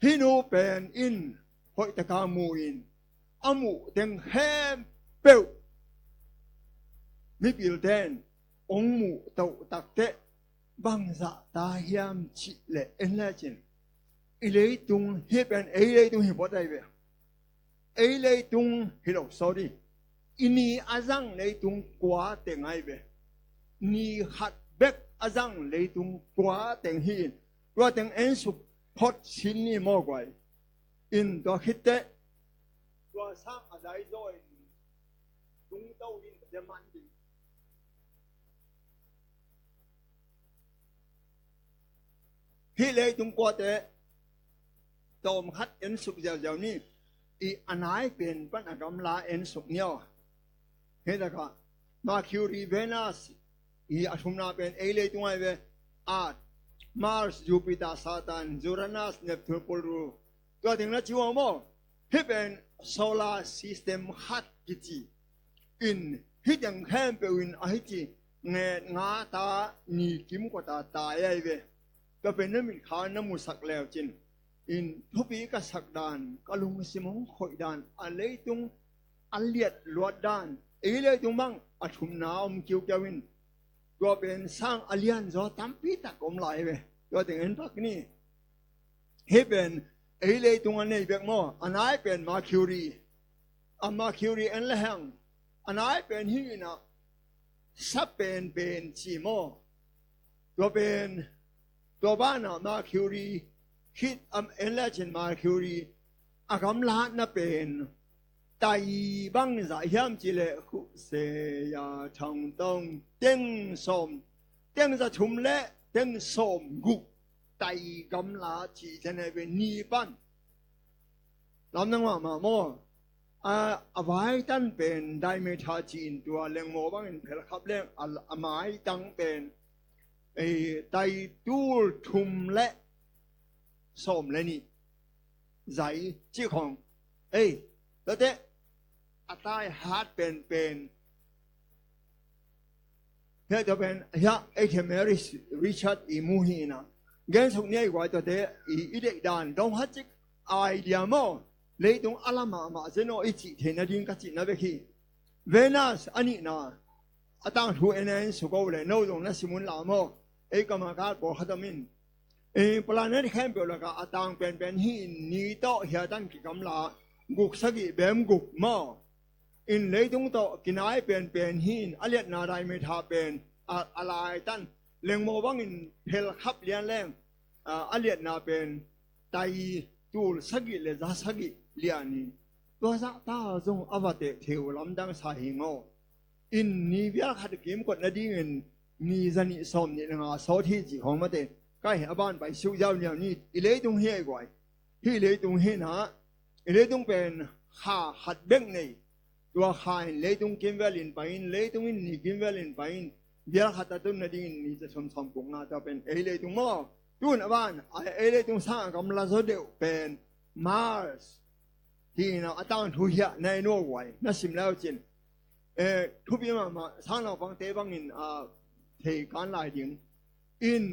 hih nu pen in hoihtaka mu in, a muh teng khempeuh mipil ten hong muh toh takteh bangzah ta hiam cih leh en lecin, i leitung, hih pen ei leitung hi phot ahi ve. Ei leitung hi lo, sorry, i ni a zang leitung kua teng ahi ve. Ni khat bek a zang leitung kua teng hi in, tua teng ensuk phot sin ni maw guai. In tua khitteh tua sang a dai zaw in tungto in a man ding. Hih leitung kuate tawmkhat ensuk ziauziau ni. I a nai pen pan a gamla ensuk ni aw. Hih takah Mercury, Venus, i a thumna pen ei leitung ahi ve. Earth, Mars, Jupiter, Saturn, Uranus, Neptune, Pluto. Tua teng na ci uh maw. Hih pen solar system khat kici. In hih teng khempeuh in a hih ci nget nga ta ni kim kua ta tai ahi ve. Tua pen na mitkha na musak leucin in thupi ka sak dan, ka lungsim hong khoih dan, a leitung a liat luat dan, ei leitung bang a thumna om kiukiau in tua pen sang a lian zaw tampi tak om lai ve. Tua teng en pak ni. Hih pen ei leitung a nei bek maw? A nai pen Mercury. A Mercury en le hang a nai pen hih in a sa pen pen ci maw? Tua pen tua banah Mercury khit am en le cin Mercury a gamlatna pen tai bangzah hiam cih leh khuhseya thangtong teng sawm, teng za thum le teng sawm guk tai gamla cih cian ahi ve ni pan. Lamdang mahmah maw? A, a vaitan pen diameter ci-in tua lengmaw bangin phelkhap leng a, a maitang pen ei tai tul thum le sawm le nih zai cih khong. Ei, tuate a tai hat penpen. Hiah tua pen hiah ei khe Mary Richard i mu hi ina gensuk ni a i guai tuate i, i deih dan dong hat cik idea maw? Leitung a la mahmah zen aw i cih theihna ding ka cihna bek hi. Venus a nihna a tangthu en en suk o le no zong na sim un la maw? Ei kama kal pawlkhat om in, ei planet khempeuh lakah a tang penpen hi in ni tawh hiatan kigamla guk sagih bem guk maw? In leitung tawh kinai penpen hi in a liatna diameter pen a, a laitan lengmaw bangin phelkhap lian leng a, a liatna pen tai tul sagih le za sagih lian hi. Tua zahta zong a va teh theu lamdang sa hi ngaw. In ni vial khat kimkot nadingin ni zanih sawm nih le nga sawt hi cih khawng mate. Kai a ban pai siuh ziau niau ni i leitung hi a i guai. Hi leitung hi na i leitung pen kha khat bek nei. Tua kha in leitung kimvel in pai in, leitung in ni kimvel in pai in, vial khat a tun nadingin ni za sawm sawm kung nga tua pen ei leitung maw? Tun a ban a ei leitung sang a gamla zaw deuh pen Mars hi na a tangthu hiah na i nuak guai na sim leu cin. Eh, thupi mahmah sang naupangte bangin a thei kan lai ding. In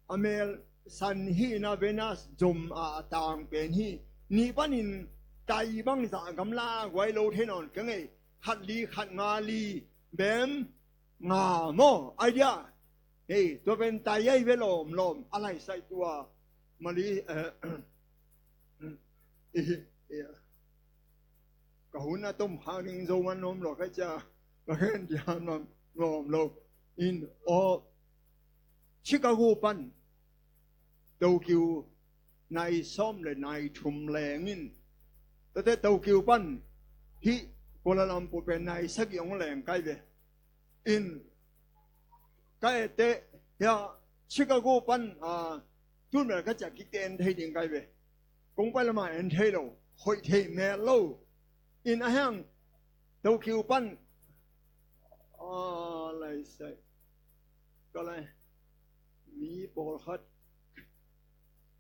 a mel san hi na Venus zom a, a tang pen hi. Ni panin tai bangzah gamla guai lo thei nawn ka ngei. Khat li khat nga li bem nga maw? Idea. Hei, tua pen tai ai ve lawm lawm a lai sai tua mali, eh, eh, eh, ka hun a tom khang ding zo man nuam lo ka cia ka khen diam nuam nuam lo. In aw Chicago pan Tokyo nai sawm le nai thum leng in tate Tokyo pan hih Kuala Lumpur pen nai sagih hong leng kai ve. In ka etteh hia Chicago pan a tun mel ka ciah kikte en thei ding kai ve. Kong pai lama en thei lo, hoih thei mel lo. In a hiang Tokyo pan a lai sai ka lai mi pawlkhat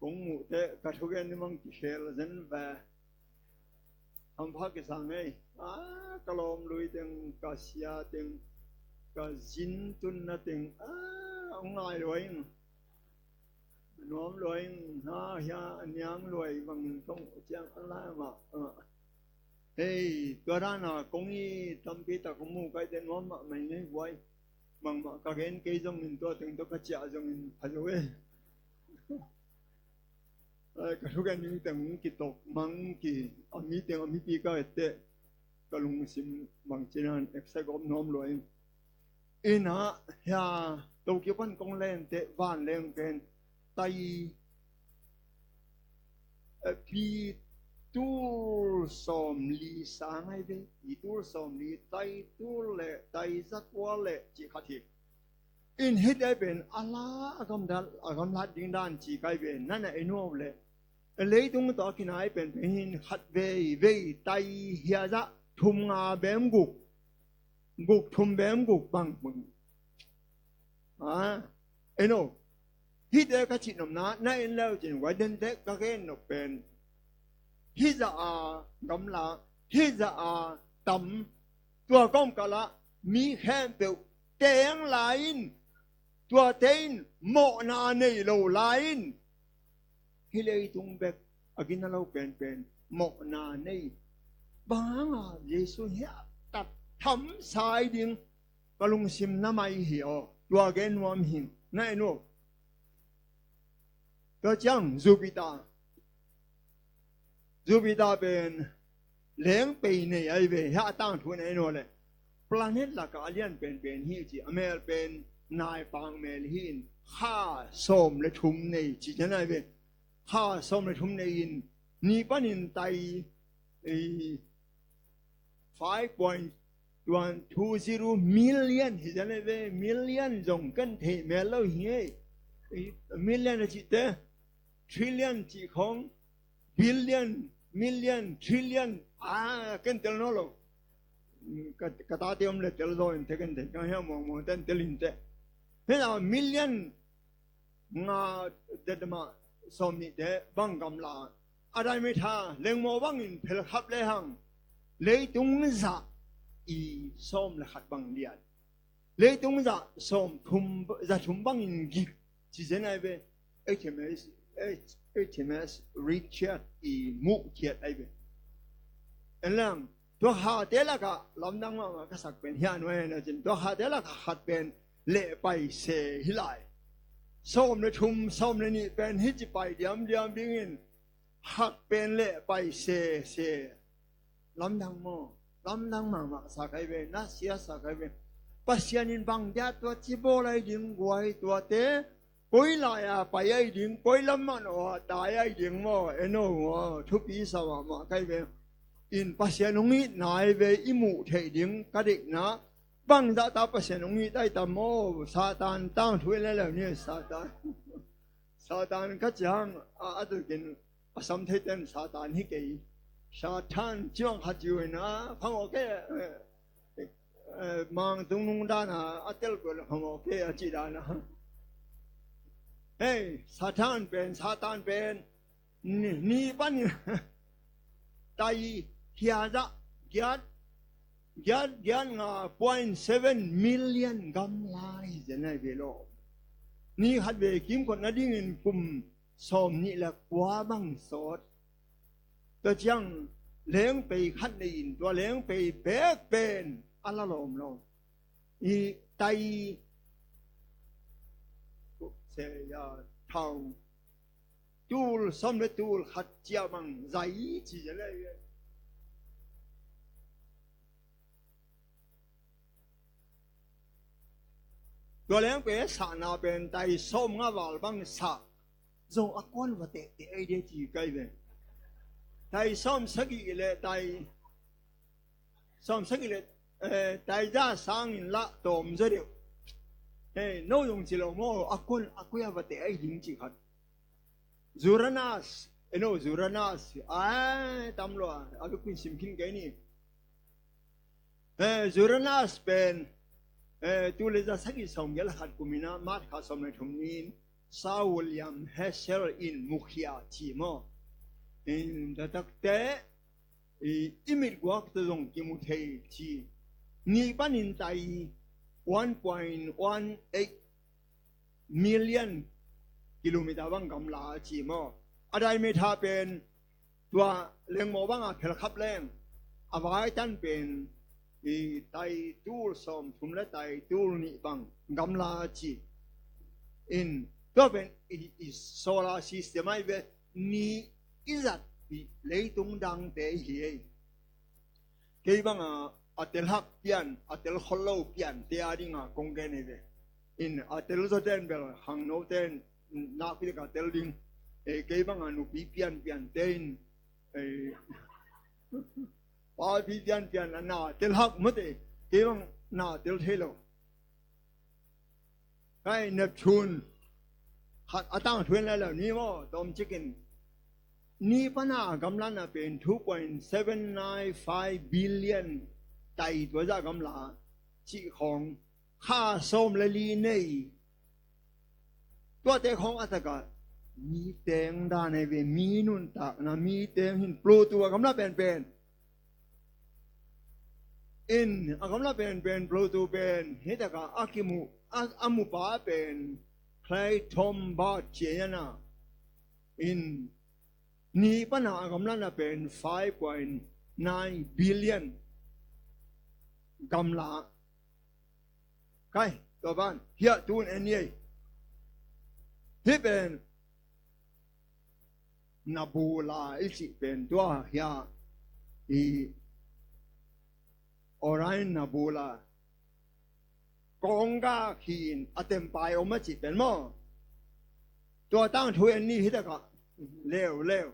kong muh teh ka thugen ni mang kikhel zen ve. Hampha kisang ei. Ah, ka lawm lui teng, ka sia teng, ka zin tunna teng. Ah, hong ngai luai ing. Nuam luai ing. Ha, hia, a niang luai bangin kong ciang a lai mah. Ah. Hei, tua dana kong i tampi tak kong mu kai teh nuam mahmah ing ei guai. Bangmah ka gen kei zongin tua teng tawh ka ciah zongin pha zo ei. Ai, ka thugen ning teng kitok mang ki a mi teng a mipi ka etteh ka lungsim bangcinan eksa gawp nuam lua in. Ina hia Tokyo pan kong lenteh vanleng pen tai, eh, pi tul sawm li sang ai ve, pi tul sawm li, tai tul le tai zakua le cih khat hi. In hih te pen a la a gamlat, a gamlat ding dan ci kai ve, nana ei nuau le. Leitung tawh a kinai pen pen hin khat vei vei tai hia zah thum nga bem guk, guk thum bem guk bang bang. Ah, eno. Hih te ka cih nopna na en leu cin guai den te ka gen nop pen hih zah a gamla, hih zah a tam Tua kawmkal ah mi khempeuh teng lai in, tuate in mawhna nei lo lai in, hih leitung bek a gina lo penpen mawhna nei. Bang hanga Jesu hiah tat thamsai ding ka lungsim na mai hi aw. Tua gen nuam hi. Na en uh. Tua ciang Jupiter, Jupiter pen lengpei nei ahi ve. Hiah a tangthu na en uh leh planet lakah a lian penpen hi ci. A mel pen naipak mel hi in, kha sawm le thum nei ci cian ahi ve. Kha sawm le thum nei in, ni panin tai, ei, five point one two zero million hi zan ahi ve. Million zong kan theih mel lo hi ei. Ei, million a cihte, trillion cih khong, billion, million, trillion, a, kan tel nawn lo. Ka, ka tate om le tel zaw in te kan te, ka hia muangmuang ten tel in te. Hia million nga, dedama sawm nihte bang gamla, a dai mai tha lengmaw bangin phelkhap lehang, leitung zah i sawm le khat bang lian. Leitung zah sawm thum, za thum bangin gik ci zen ahi ve. H M S, H-, H M S Richard i muh khiat ahi ve. En lang, tua khate lakah lamdang mahmah ka sak pen hiah nuai na cin, tua khate lakah khat pen leh pai se hi lai. Sawm le thum, sawm le nih pen hi ci pai diamdiam dingin, khat pen leh pai se se. Lamdang maw? Lamdang mahmah sak ahi ve, nasia sak ahi ve. Pasian in bang dia tua ci bawl ahi ding guai, tuate koi lai-a pai ahi ding, koi lam man aw a tai ahi ding maw? Eno maw? Thupi sa mahmah kai ve. In Pasian hong itna ahi ve, i muh theih ding ka deihna. Bangzah ta Pasian hong it ahi tam maw? Satan tangthu i leleu ni, Satan. Satan ka ciang a, a tukin a sam theiten Satan hi kei. Satan ciang khat ciu in a, khang awke, eh, eh, mang tungnung dana a tel kul khang awke a ci dana. Hei, Satan pen, Satan pen, ni, ni panin tai khia zah giat, giat, giat nga point seven million gamla hi zen ahi ve lo. Ni khat ve kimkot nadingin kum sawm nih le kua bang sawt. Tua ciang lengpei khat nei in, tua lengpei bek pen a la lawm lo. I tai, se ya, thau, tul sawm le tul khat ciah bang zai ci zel ahi ve. Tua lengpei sahna pen tai sawm nga val bang sah zong a kuan va tehteh ahi de ci kai ve. Tai sawm sagih le tai, sawm sagih le, eh, tai za sangin lah tawm zaw deuh. Eh, no zong ci lo maw, a kuan a kuia va teh ahi ding ci khat. Uranus, eno Uranus, ai, tam lo a, a biakpin sim khin kei ni. Eh, Uranus pen, eh, tul le za sagih sawm giat le khat kum in a, March kha sawm le thum ni in, Sir William Herschel in mukhia ci maw. In, tua takte, i, i mit guak tawh zong kimu thei ci. Ni panin tai one point one eight million kilometer bang gamla ci maw. A diameter pen tua lengmaw banga phelkhap leng, a vaitan pen i tai tul sawm thum le tai tul nih bang gamla ci. In tua pen i, i solar system ahi ve, ni i zat i leitung dangte hi ei. Kei banga a tel hak pian, a tel khol lo piante a dinga kong gen hi ve. In a tel zaw ten bel hang no ten nakpi ka tel ding. Eh, kei banga nupi pian piante in, eh, papi pian pian a na tel hak mate. Kei bang na tel thei lo. Kai Neptune khat a tangthu in lai lo ni maw, tawm cikin. Ni pana gamlana pen two point seven nine five billion tai tua zah gamla cih khawng kha sawm le li nei. Tuate khawng a takah mi teng dan ahi ve, mi nuntakna, mi teng hin Pluto a gamla penpen. In a gamla pen pen Pluto pen hi takah a kimu a, a mupa pen Clayton Bart ci a na. In ni pana a gamla na pen five point nine billion gamla. Kai, tua ban hiah tun en ei. Hi pen Nebula i cih pen tua hiah i Orion Nebula kongga khin a tempai om a cih pen maw? Tua tangthu en ni hi takah leuleu.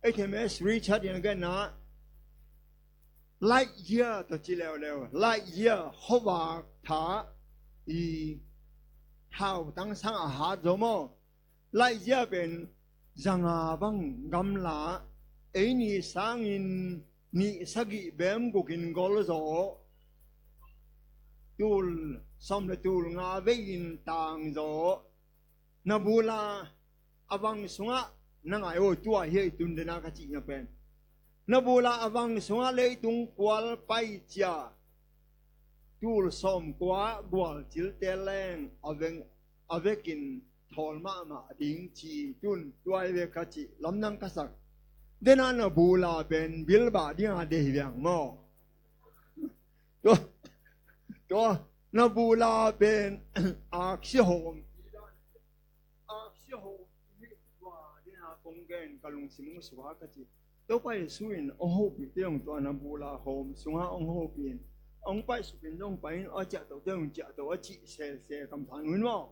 Ei them S Richard in a genna light year tawh ci leuleu. Light year khuavak tha i thautang sang a hat zaw maw? Light year pen zanga bang gamla, ei ni sangin nih sagih bem gukin gol zaw, tul sawm le tul nga vei in tang zaw. Nebula a vang sungah na ngai aw, tua hi ei tun dena ka cihna pen. Nebula a vang sungah leitung kual pai cia tul sawm kua gualcilte leng a veng a vekin thawl mahmah ding ci tun tua hi ve ka cih lamdang ka sak. Dena Nebula pen bilbah dinga deih viang maw? Tua, tua Nebula pen aksi hawm. Aksi hawm hi tua dena kong gen ka lungsim hong suak ka cih. Topa Jesu in hong hopihte hong tua Nebula hawm sungah hong hopih in hong paisukin hong pai in a ciahtohte hong ciahtoh a cih sese kamsang nuin maw?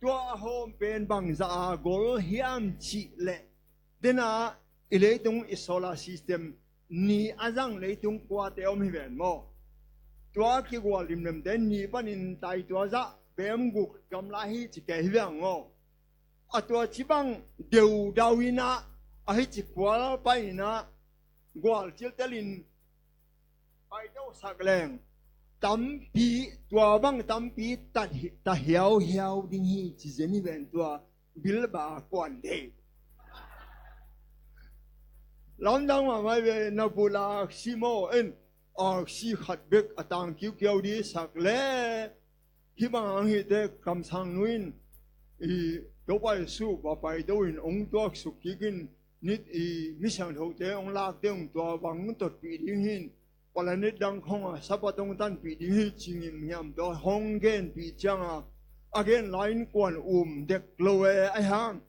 Tua a hawm pen bangzah a gol hiam cih leh dena i leitung i solar system ni a zang leitung kuate om hi ven maw? Tua kigual limlemte ni panin tai tua zah bem guk gamla hi ci kei hi veng maw? A tua ci bang deudau inah a hi ci kual pai inah gualcil telin pai deuh sak leng tampi, tua bang tampi ta hiauhiau ding hi ci zen hi ven tua bilbah kuan dei. Lamdang mahmah hi ve. Nebula aksi maw en aksi khat bek a tang kiukiau dih sak le hih bang ang hihte kamsang nuin i Topa Jesu va pai deuh in hong tuaksuk kik in nit i misiangthote hong lak deuh in tua bang totpih ding hin. Palanet dang khong a Sabbath hong tanpih ding hi ci ngimngiam tua hong genpih cianga a gen lai in kuan um dek lo e. Ahi hang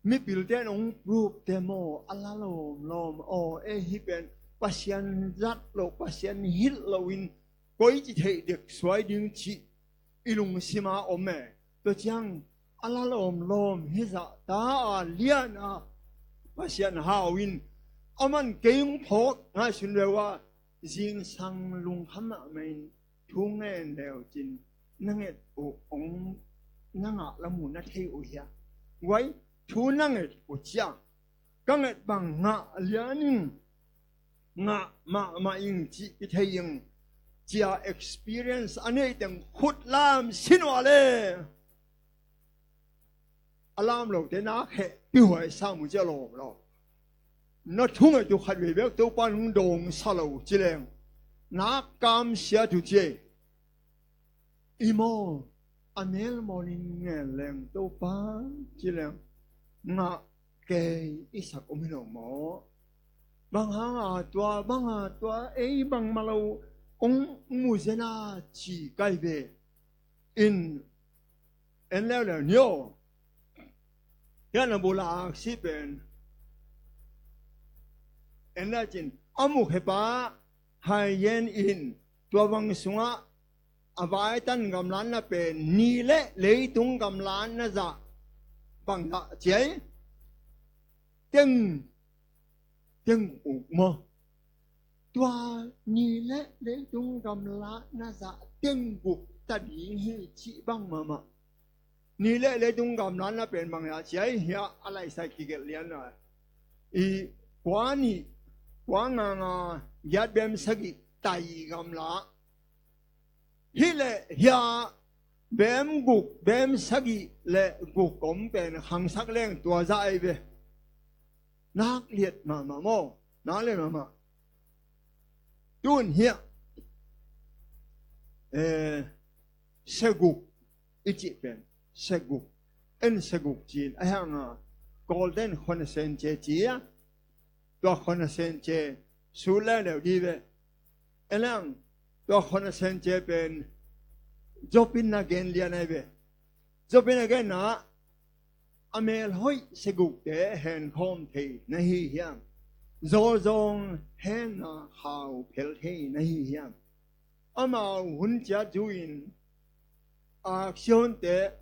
mipilte in hong prove te maw a la lawmlawm aw e, hih pen Pasian zat loh, Pasian hilh loh in koici theih dek suai ding cih i lungsima om e. Tua ciang a la lawmlawm hizah ta a lian a Pasian hau in a man kei hong phawk ngaihsun leu a zingsang lungkham mahmah in thu ngen leu cin na nget uh hong na ngah lam uh na thei uh hia? Guai thu na nget uh ciang ka nget bang ngah lian ing, ngah mahmah ing cih i thei ing cia experience a neih teng khut lam sin uh a le a lam lote na kheh pihuai sam uh cia lawm lo. Na thu nget uh khat vei bek Topa nung dawng sa lo ci leng na kam siat uh ci ei. I maw a mel mawlin ngen leng Topa ci leng ngah kei i sak om hi lo maw? Bang hanga tua banga tua ei bangmah lo hong mu zena ci kai ve. In en leuleu ni aw. Hian a bula aksi pen en le cin a mukhepa hai yen in tua bang sungah a vaitan gamlatna pen ni le leitung gamlatna zah bang zah ciai teng teng uk maw? Tua ni le leitung gamlatna zah teng guk ta ding hi cih bang mahmah. Ni le leitung gamlatna pen bang zah ciai hiah a laisai kigelh lian a i kua nih kua nganga giat bem sagih tai gamla. Hih leh hiah bem guk bem sagih le guk om pen khangsak leng tua zah ei ve. Nak liat mahmah maw? Nak liat mahmah. Tun hiah eh, seguk i cih pen, seguk, en seguk ci-in a hanga, Kawlten khonasence ci a, tua khonasence su leuleu di ve. En lang, tua khonasence pen Job in na gen lian ai ve. Job in a genna, a mel hoih segukte henkhawm thei na hi hiam? Zawlzawng henna hau phel thei na hi hiam? Amau hun ciat zu-in aksiawnte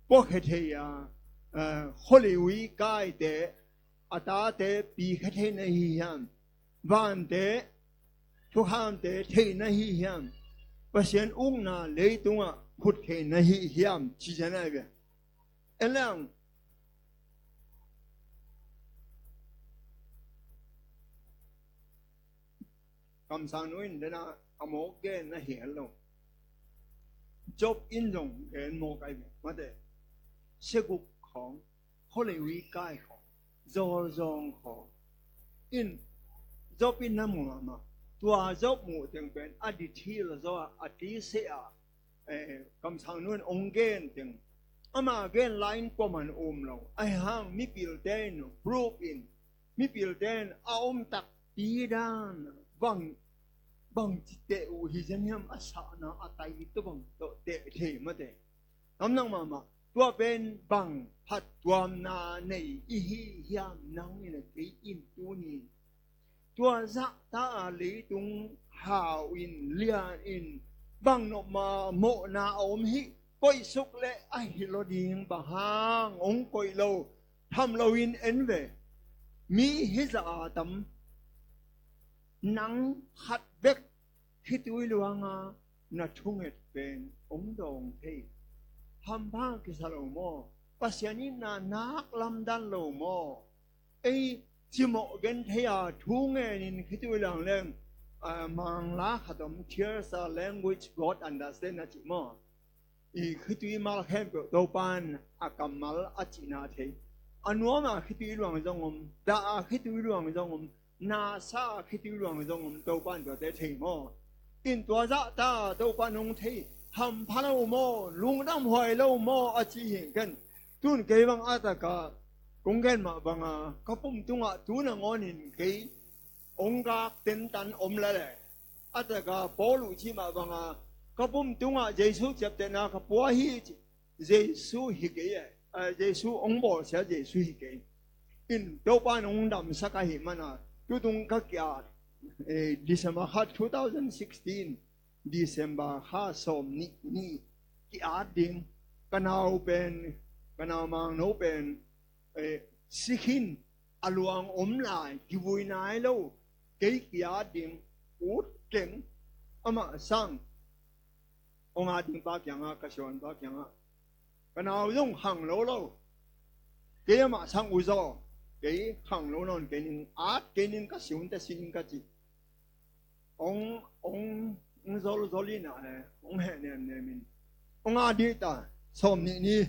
puakhia thei a, eh, khualiui kaite a tate pikhia thei na hi hiam? Vante thukhamte thei na hi hiam? Pasian ukna leitungah phut thei na hi hiam? Ci zen ai ve. En lang, kamsang nu in dena a mawk gen na hi lo. Job in zong gen mawk ai ve. Mate, seguk khawng, khualiui kai khawng, zawlzawng khawng in Job in na mu mahmah. Tua Job muh teng pen a detail zaw a, a tise a, eh, kamsang nu in ong gen teng, ama gen lai-in kuaman um lo. Ahi hang mipilte in proof in, mipilte in a om takpi dan bang, bang ci teh uh hi zen hiam, a sahna a tai tawh bang tawh teh thei mate. Namnang mahmah, tua pen bang phattuamna nei i hi hiam? Nang in a, kei in tuni tua zahta a leitung hau in, lian in, bang nopma mawhna a om hi, koihsuk leh a hi lo ding, bang hang ong koih lo? Tham loin en ve. Mi hi zah a tam, nang khat bek khitui luanga na thunget pen ong dawng thei. Hampha kisa lo maw? Pasian in na nak lamdang lo maw? Ei cimawh gen thei a, thu ngenin khitui luang leng, ah, Mangla khat om, "Tears are language God understand," a ci maw? I khitui mal khempeuh Topan a kammal a cihna thei. A nuam a khitui luang zong om, dah a khitui luang zong om, nasa a khitui luang zong om, Topan tuate thei maw? In tua zahta Topan hong thei, hampha lo maw, lungdam huai lo maw a ci hi ken. Tun kei bang a taka kong gen mah banga ka pum tungah tu nangawnin kei ong gak tentan om lale. A taka Paul uh cih mah banga ka pum tungah Jesu ciaptehna ka pua hi ci. Jesu hi kei e. Ah, Jesu ong bawlsia Jesu hi kei. In Topan ong damsak ahih mana tutung ka ki-at, eh, December kha two thousand sixteen, December kha sawm nih ni ki-at ding. Ka nau pen, ka nau mangno pen, eh, sikhin a luang om lai, kivui nai lo, kei ki-at ding, ut keng, amah sang. Ong at ding pa kiangah, ka suan pa kiangah, ka nau zong khang lo lo. Kei amah sang uh zaw, kei khang lo nawn kei ning, at kei ning, ka siunte sin ka ci. Ong, ong, ong zol zol in a, eh, ong heh nem nem in. Ong at ding ta, sawm nih ni.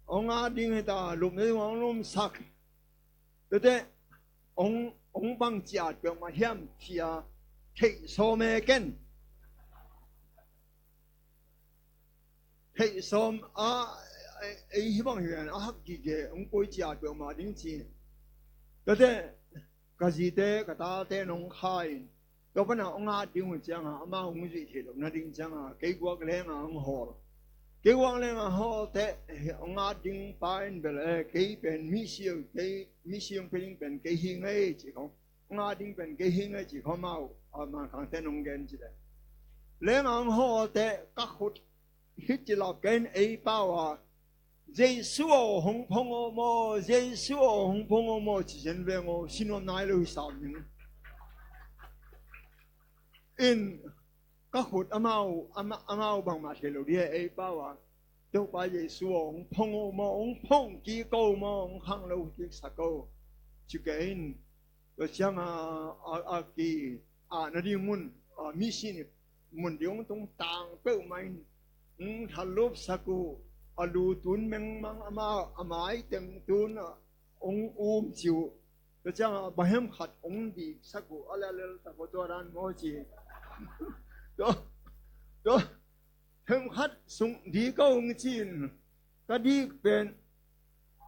Ong at ding hi ta, lum ni ong lumsak. Tete, ong, ong bang ciat peuhmah hiam ci a, theih sawm e ken. Theih sawm a, ei, ei hi bang hi ven, a hak gige, ong koi ciat peuhmah ding ci. Tete, ka zite, ka tate nong kha in, tua pana ong at ding uh cianga, amau ong zuih theih loh nading cianga, kei guak lenga ong hawl. Kei guak lenga hawl teh, ong at ding pa in bel, eh, kei pen misi, kei misi ong pia ding pen kei hi ngei ci khong. Ong at ding pen kei hi ngei ci khong, amau, a, Mankhangte nong gen ci leh. Lenga ong hawl teh, ka khut hih ci lap ken, ei pau a, Jesu aw hong phong aw maw, Jesu aw hong phong aw maw, ci zen veng aw, si nuam nai lo hi sam ning. In ka khut amau, ama, amau bangmah thei lo dih e, ei pau a, Topa Jesu aw hong phong aw maw, hong phong kik aw maw, hong khang lo kiksak aw, ci kei in. Tua cianga, a, a ki, a, na ding mun, a, mission mun ding hong tung tang peuhmah in, hong thalupsak uh, a lu tun mengmang, ama, a mai teng tun, a, hong um ci uh. Tua cianga, bahem khat hong diksak uh, a lel lel tak uh tua dan maw ci. Tua, Tua themkhat sung dik ko hong ci-in ka dik pen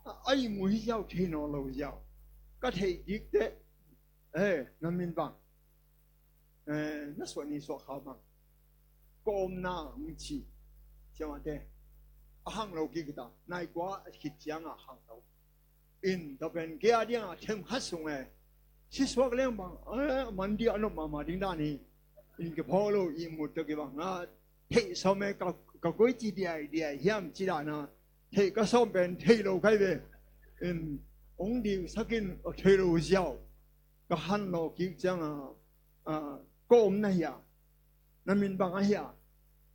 a ihmu hi ziau, thei nawn lo ziau. Ka theih dik teh, eh, na min bang, eh, na suah ni suah kha bang, ka omna hong ci. Siamahte, a hang lo kik ta, nai kua khit ciangah hang lo. In, tua pen kei a dingah themkhat sung e, si suak leng bang, eh, man dih a nop mahmah ding dan hi. In, kiphawk lo, ihmut tawh kibang a, theih sawm e, ka, ka koici diaidiai hiam ci dan a, theih ka sawm pen thei lo kai ve. In, hong diksak in, theih lo ziau. Ka han lo kik ciangah, ah, ka omna hia, na min bang ahia,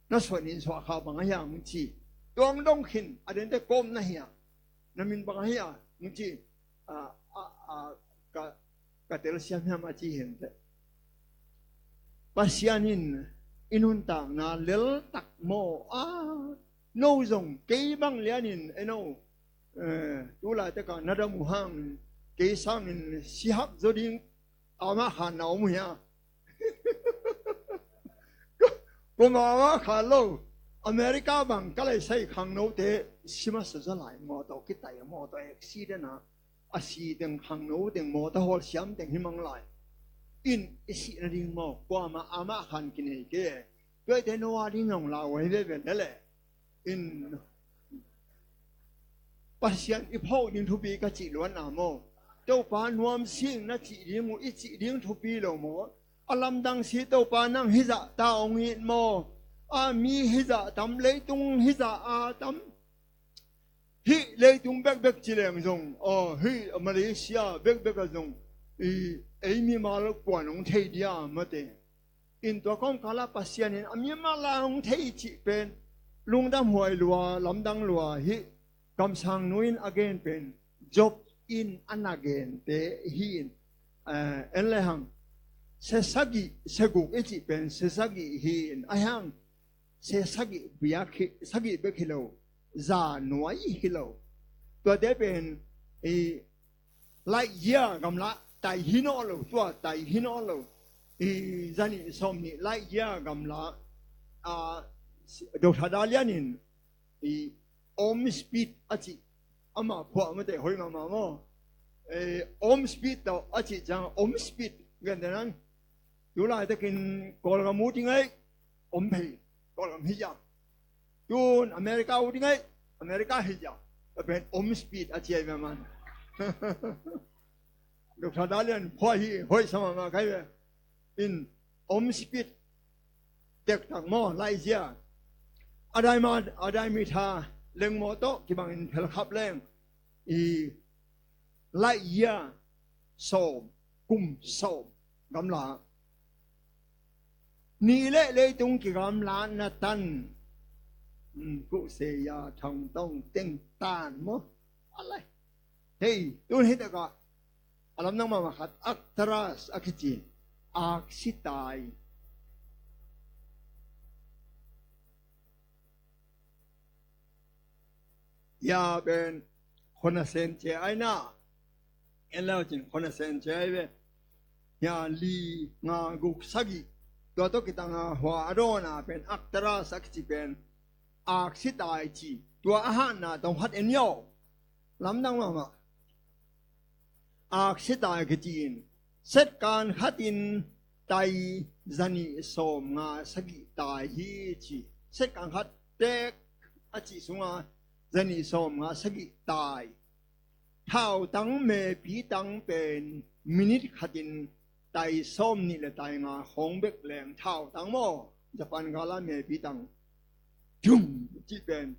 na suah ni suah kha bang ahia hong ci. Tua hong dong khin, a dente ka omna hia, na min bang ahia hong ci. Ah, ah, ah, ka, ka telsiam hiam a ci hi inteh. Pasian in i nuntakna leltak maw, ah, no zong kei bang lianin, eno, eh, tu laitak a na dam uh hang, kei sangin sihak zaw ding amah khan na om uh hia? Kuamah amah khan lo. America bang ka laisai khangnote si masa zaw lai, mawtaw kitai a, mawtaw accident a, a si teng, khangno teng, mawtaw hawl siam teng hi mang lai. In, i sih nading maw, kuamah amah khan kinei kei. Tuate no a ding zong lau ahi veve leh. In, Pasian i phawk ding thupi ka cih luatna maw, Topa nuam sing na cih ding uh i cih ding thupi lo maw? A lamdang si Topa nang hizah ta hong it maw? A mi hizah tam, leitung hizah a tam. Hih leitung bekbek ci leng zong, aw, hih Malaysia bekbek ah zong, i, ei mimal kuan hong thei dia mate. In, tua kawmkal ah Pasian in a mimal a hong thei cih pen lungdam huai lua, lamdang lua. Hih kamsang nu in a gen pen Job in a na gente hi in, eh, en le hang, se sagih, se guk i cih pen se sagih hi in, a hang se sagih biak hi, sagih bek hi lo, za nuai hi lo. Tuate pen, i, light year gamla tai hi nawn lo, tua tai hi nawn lo. I, zanih sawmnih light year gamla, a, Doctor Dalian in, i, om speed a cih, amah phuah mate hoih mahmah maw. Eh, om speed tawh a cih ciang, om speed, gentehnan, tu laitakin Kawlgam uh ding ei, om phei, Kawlgam hi ya. Tun America uh ding ei, America hi ya. A pen om speed a ci ai ve man. Doctor Dalian phuah hi, hoih sa mahmah kai ve. In, om speed tektak maw, light year. A dai ma, a dai mi tha leng maw tawh kibangin phelkhap leng, i, light year sawm, kum sawm gamla. Ni le leitung kigamla na tan. Hmm, kuh se ya thong tong teng tan maw. A lai. Hei, tun hi takah a lamdang mahmah khat, Alcatraz a kici, aksi tai. Ya pen khona sen cia ai na. En lau cin khona sen cia ai ve. Ya li nga guk sagih. Tua tawh kitanga hua a dawn a pen Alcatraz a kici pen aksi tai ci. Tua a hatna tawm khat en yo. Lamdang mahmah. Aksi tai kici in, setkan khatin tai zanih sawm nga sagih tai hi ci. Setkan khat tek a cih sunga zanih sawm nga sagih tai. Thautang mepi tang pen minit khatin tai sawm nih le tai nga khawng bek leng thautang maw? Japan gala mepi tang. Tum cih pen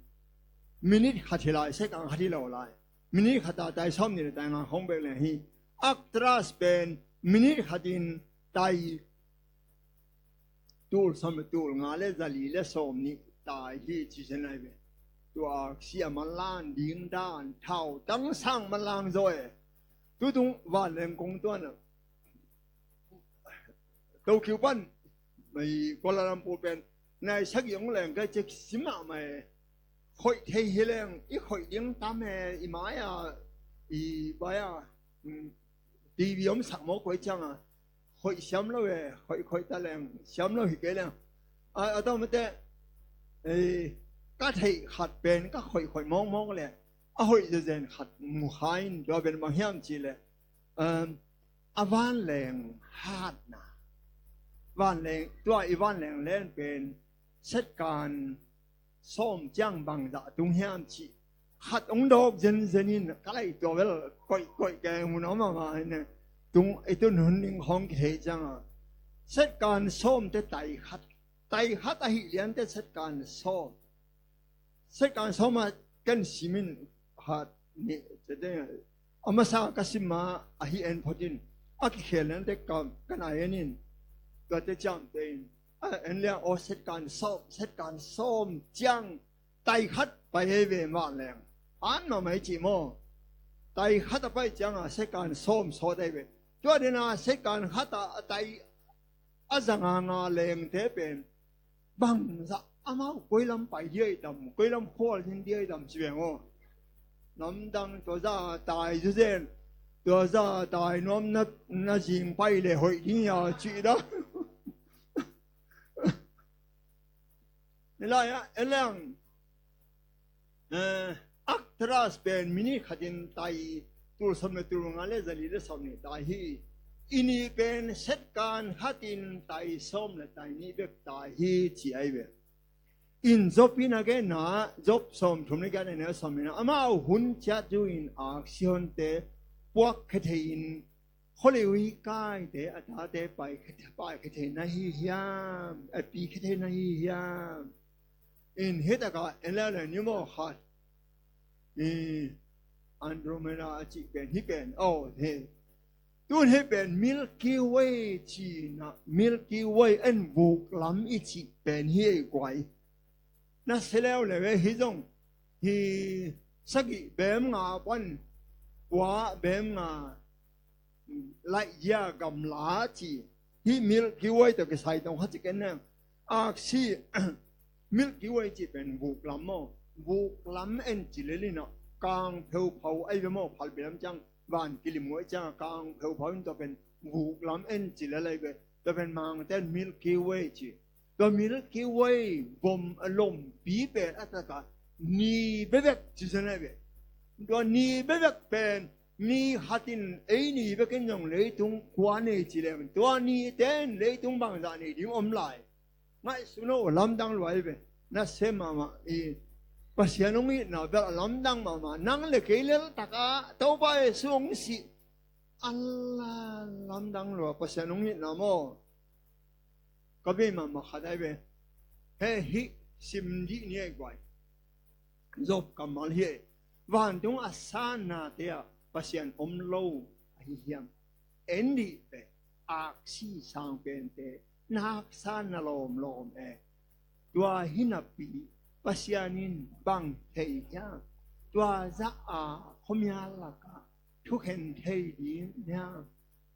minit khat hi lai, second khat hi lo lai. Minit khat a tai sawm nih le tai nga khawng bek leng hi. Alcatraz pen minit khatin tai tul sawm le tul nga le zali le sawm nih tai hi ci zen lai ve. Tua aksi a manlang ding dan thautang sang manlang zaw e. Tutung vanleng kong tuan a Tokyo pan, mai Kuala Lumpur pen nai sagih hong leng kai cek si mahmah e. Khoih thei hi leng i khoih ding tam e, i mai a, i bai a, mm, T V om sak mawk koi ciang a, khoih siam lo e, khoih khoih ta leng siam lo hi kei leng. A, a tawh mate, eh, ka theih khat pen ka khoih khoih mawkmawk le a hoih zezen khat mu kha in, tua pen bang hiam cih leh, um, a vanleng hatna. Vanleng, tua i vanleng len pen setkan sawm ciang bangzah tung hiam cih khat hong dawk zenzen in, ka lei tua bel koih koih keng hun om a, mah in tung, i tun hun ding khawng kithei ciang a, setkan sawm te tai khat, tai khat ahi lian te setkan sawm. Setkan sawm a ken sim in, khat, nih, cete, a masa ka sim a, ahi en phot in, a kikhel lian te ka, ka nai en in, tuate ciamte in, a en liang aw, setkan sawm, setkan sawm ciang tai khat pai hi ve, vanleng. An mahmah i cih maw. Tai khat a pai ciang a setkan sawm sawt hi ve. Tua dena setkan khat a, a tai a zanga nga lengte pen bangzah amau koi lam pai diai dam, koi lam khual ding diai dam ci veng aw. Lamdang, tua zah tai zuzen, tua zah tai nuam na, na zing pai le hoih ding ia cih dah. Ni lai ah, en leng, eh, Arcturus pen minute khatin tai tul sawm le tul nga le zali le sawm nih tai hi. I nih pen setkan khatin tai sawm le tai nih bek tai hi ci ahi ve. In Job in a genna, Job sawm thum le giat a neu sawm in a, amau hun ciat zu in aksi honte puak khia thei in, khualiu i kaite a tate pai khia, pai khia thei na hi hiam, a pi khia thei na hi hiam. In hi takah en leu le ni maw khat. I Andromeda a cih pen hi pen, oh, hi. Tun hi pen Milky Way cihna, Milky Way en vuk lam i cih pen hi ei guai. Na se leu le ve hi zong hi sagih bem nga pan kua bem nga laih zia gamla ci hi Milky Way tawh kisai tawh kha ci ken ne. Aksi Milky Way ci pen vuk lam maw. Vuk lam en ci le lina kang pheuphau ai ve maw, phalbi lam ciang van kilim ngoi ciang a kang pheuphau in tua pen vuk lam en ci le lai ve. Tua pen mangten Milky Way ci. Tua Milky Way vom a lompi pen a taka ni bebek ci zen ai ve. Tua ni bebek pen ni khatin ei ni bekin zong leitung kua nei ci leng, tua ni ten leitung bangzah nei ding om lai. Ngaihsun aw, lamdang lua ai ve. Na sem mahmah i Pasian hong itna bel a lamdang mahmah. Nang le kei lel taka Topa Jesu hong sih. Ala lamdang lua Pasian hong itna maw. Ka bei mahmah khat ai ve. He hi sim dih ni ai guai. Job kammal hi ei. Vantung a sannate ah Pasian om lo ahi hiam? En dih ve, aksi sang pente nak sanna lawmlawm e. Tua hi napi Pasian in bang thei hiam? Tua zah a khuamial lakah thukhen thei ding hiam?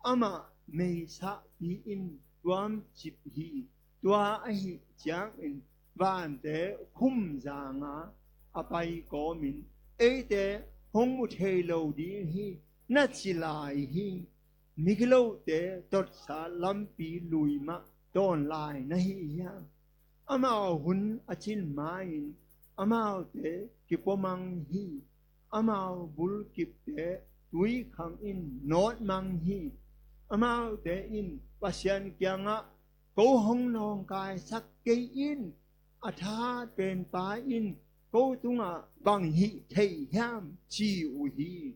Amah meisahpi in tuamcip hi. Tua ahih ciangin vante khum zanga a pai kawmin eite hong mu thei lo ding hi na ci lai hi. Migilote totsa lampi lui mah tawn lai na hi hiam? Amau hun a cin ma-in amaute kipua mang hi. Amau bulkipte tuikhang in nawt mang hi. Amaute in Pasian kiangah ko hong nawngkaisak kei in, a thahat penpa in ko tungah bang hih thei hiam ci uh hi.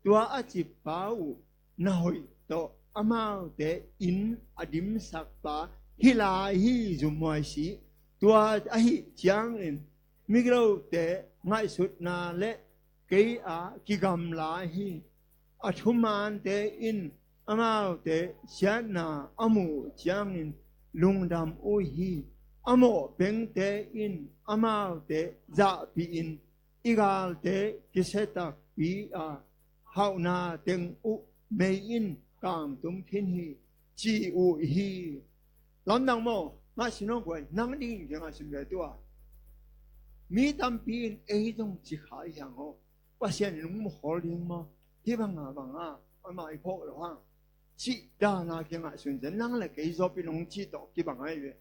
Tua a cippa uh na hoih tawh amaute in a dimsakpa hi lai hi zumhuai si. Tua ahih ciangin migilote ngaihsutna le kei a kigamla hi. A thumante in amaute siatna a muh ciangin lungdam uh hi. A mawh pengte in amaute zahpih in i galte kisia takpi a hauhna teng uh mei in kangtum khin hi ci uh hi. Lamdang maw, ngaihsun aw guai, nang dingin kei ngaihsun ve tua. Mi tampi in ei zong ci kha hi hang aw. Pasian in hong mukhawl ding maw? Hih banga banga amah i phawk lo hang. Cih dana kei ngaihsun zen, nang le kei Job in hong cih tawh kibang ahi ve.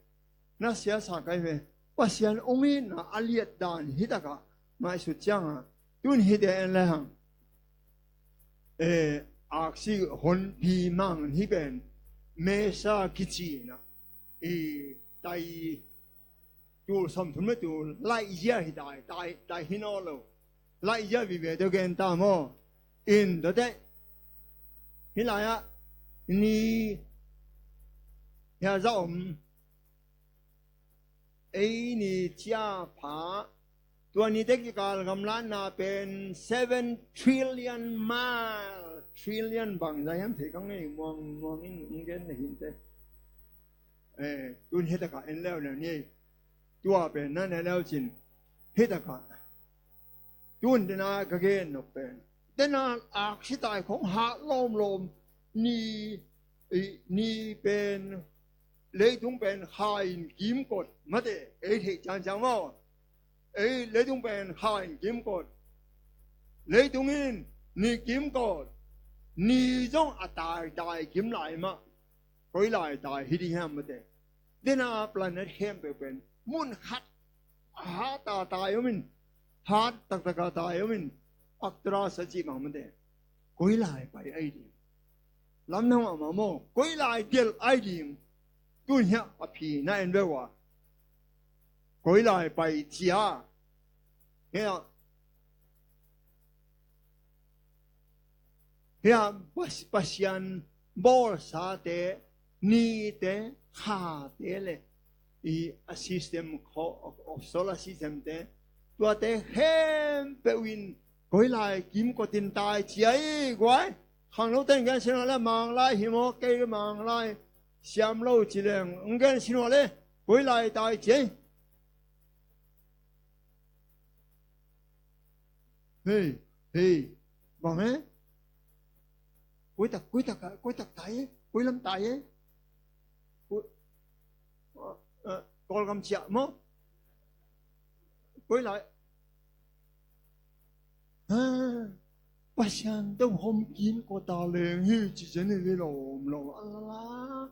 na siasa kai ve. Pasian ong itna a liat dan hi takah ngaihsut ciangah tun hite en le hang, eh, aksi honpi mang hi pen mesa kici na i tai tul sawmthum le tul laih zia hi tai, tai, tai hi naw lo. Laih zia vive tawh gen ta maw? In tawte hi lai-ah ni hia za om ei ni cia pha tua nite kikal gamlatna pen seven trillion mile, trillion bang za hiam thei ka ngei muang muang in ong gen na hinte. Eh, tun hi takah en leuleu ni. Tua pen na ne leu cin hi takah tun dena ka gen nop pen dena aksi tai khong hah lawmlawm ni, i, ni pen leitung pen kha in kimkot mate ei theih ciangciang maw? Ei leitung pen kha in kimkot. Leitung in ni kimkot. Ni zong a tai tai kim lai mah. Koi lai tai hi ding hiam mate? Dena planet khempeuh pen mun khat a hat a tai om in, hat taktak a tai om in, aktra sa cih mah mate. Koi lai pai ai ding? Lamdang mahmah maw? Koi lai delh ai ding? Tun hiah a phi na en ve ua. Koi lai pai cia. Hiah, hiah Pas-, Pasian bawlsate, nite, khate le i a system kho-, of, of solar system te, tuate khempeuh in koi lai kimkotin tai cia i guai. Khangno ten gen sin le Manglai hi maw, kei Manglai siam lo ci leng ong gen sin le koi lai tai cia i. Hei, hei, bang e? Koi tak, koi tak, koi tak tai e, koi lam tai e. Koi, eh, eh, Kawlgam ciah maw? Koi lai. Ha, Pasian tawh hom kimkota leng hi ci zen hi lawm lawm a la la.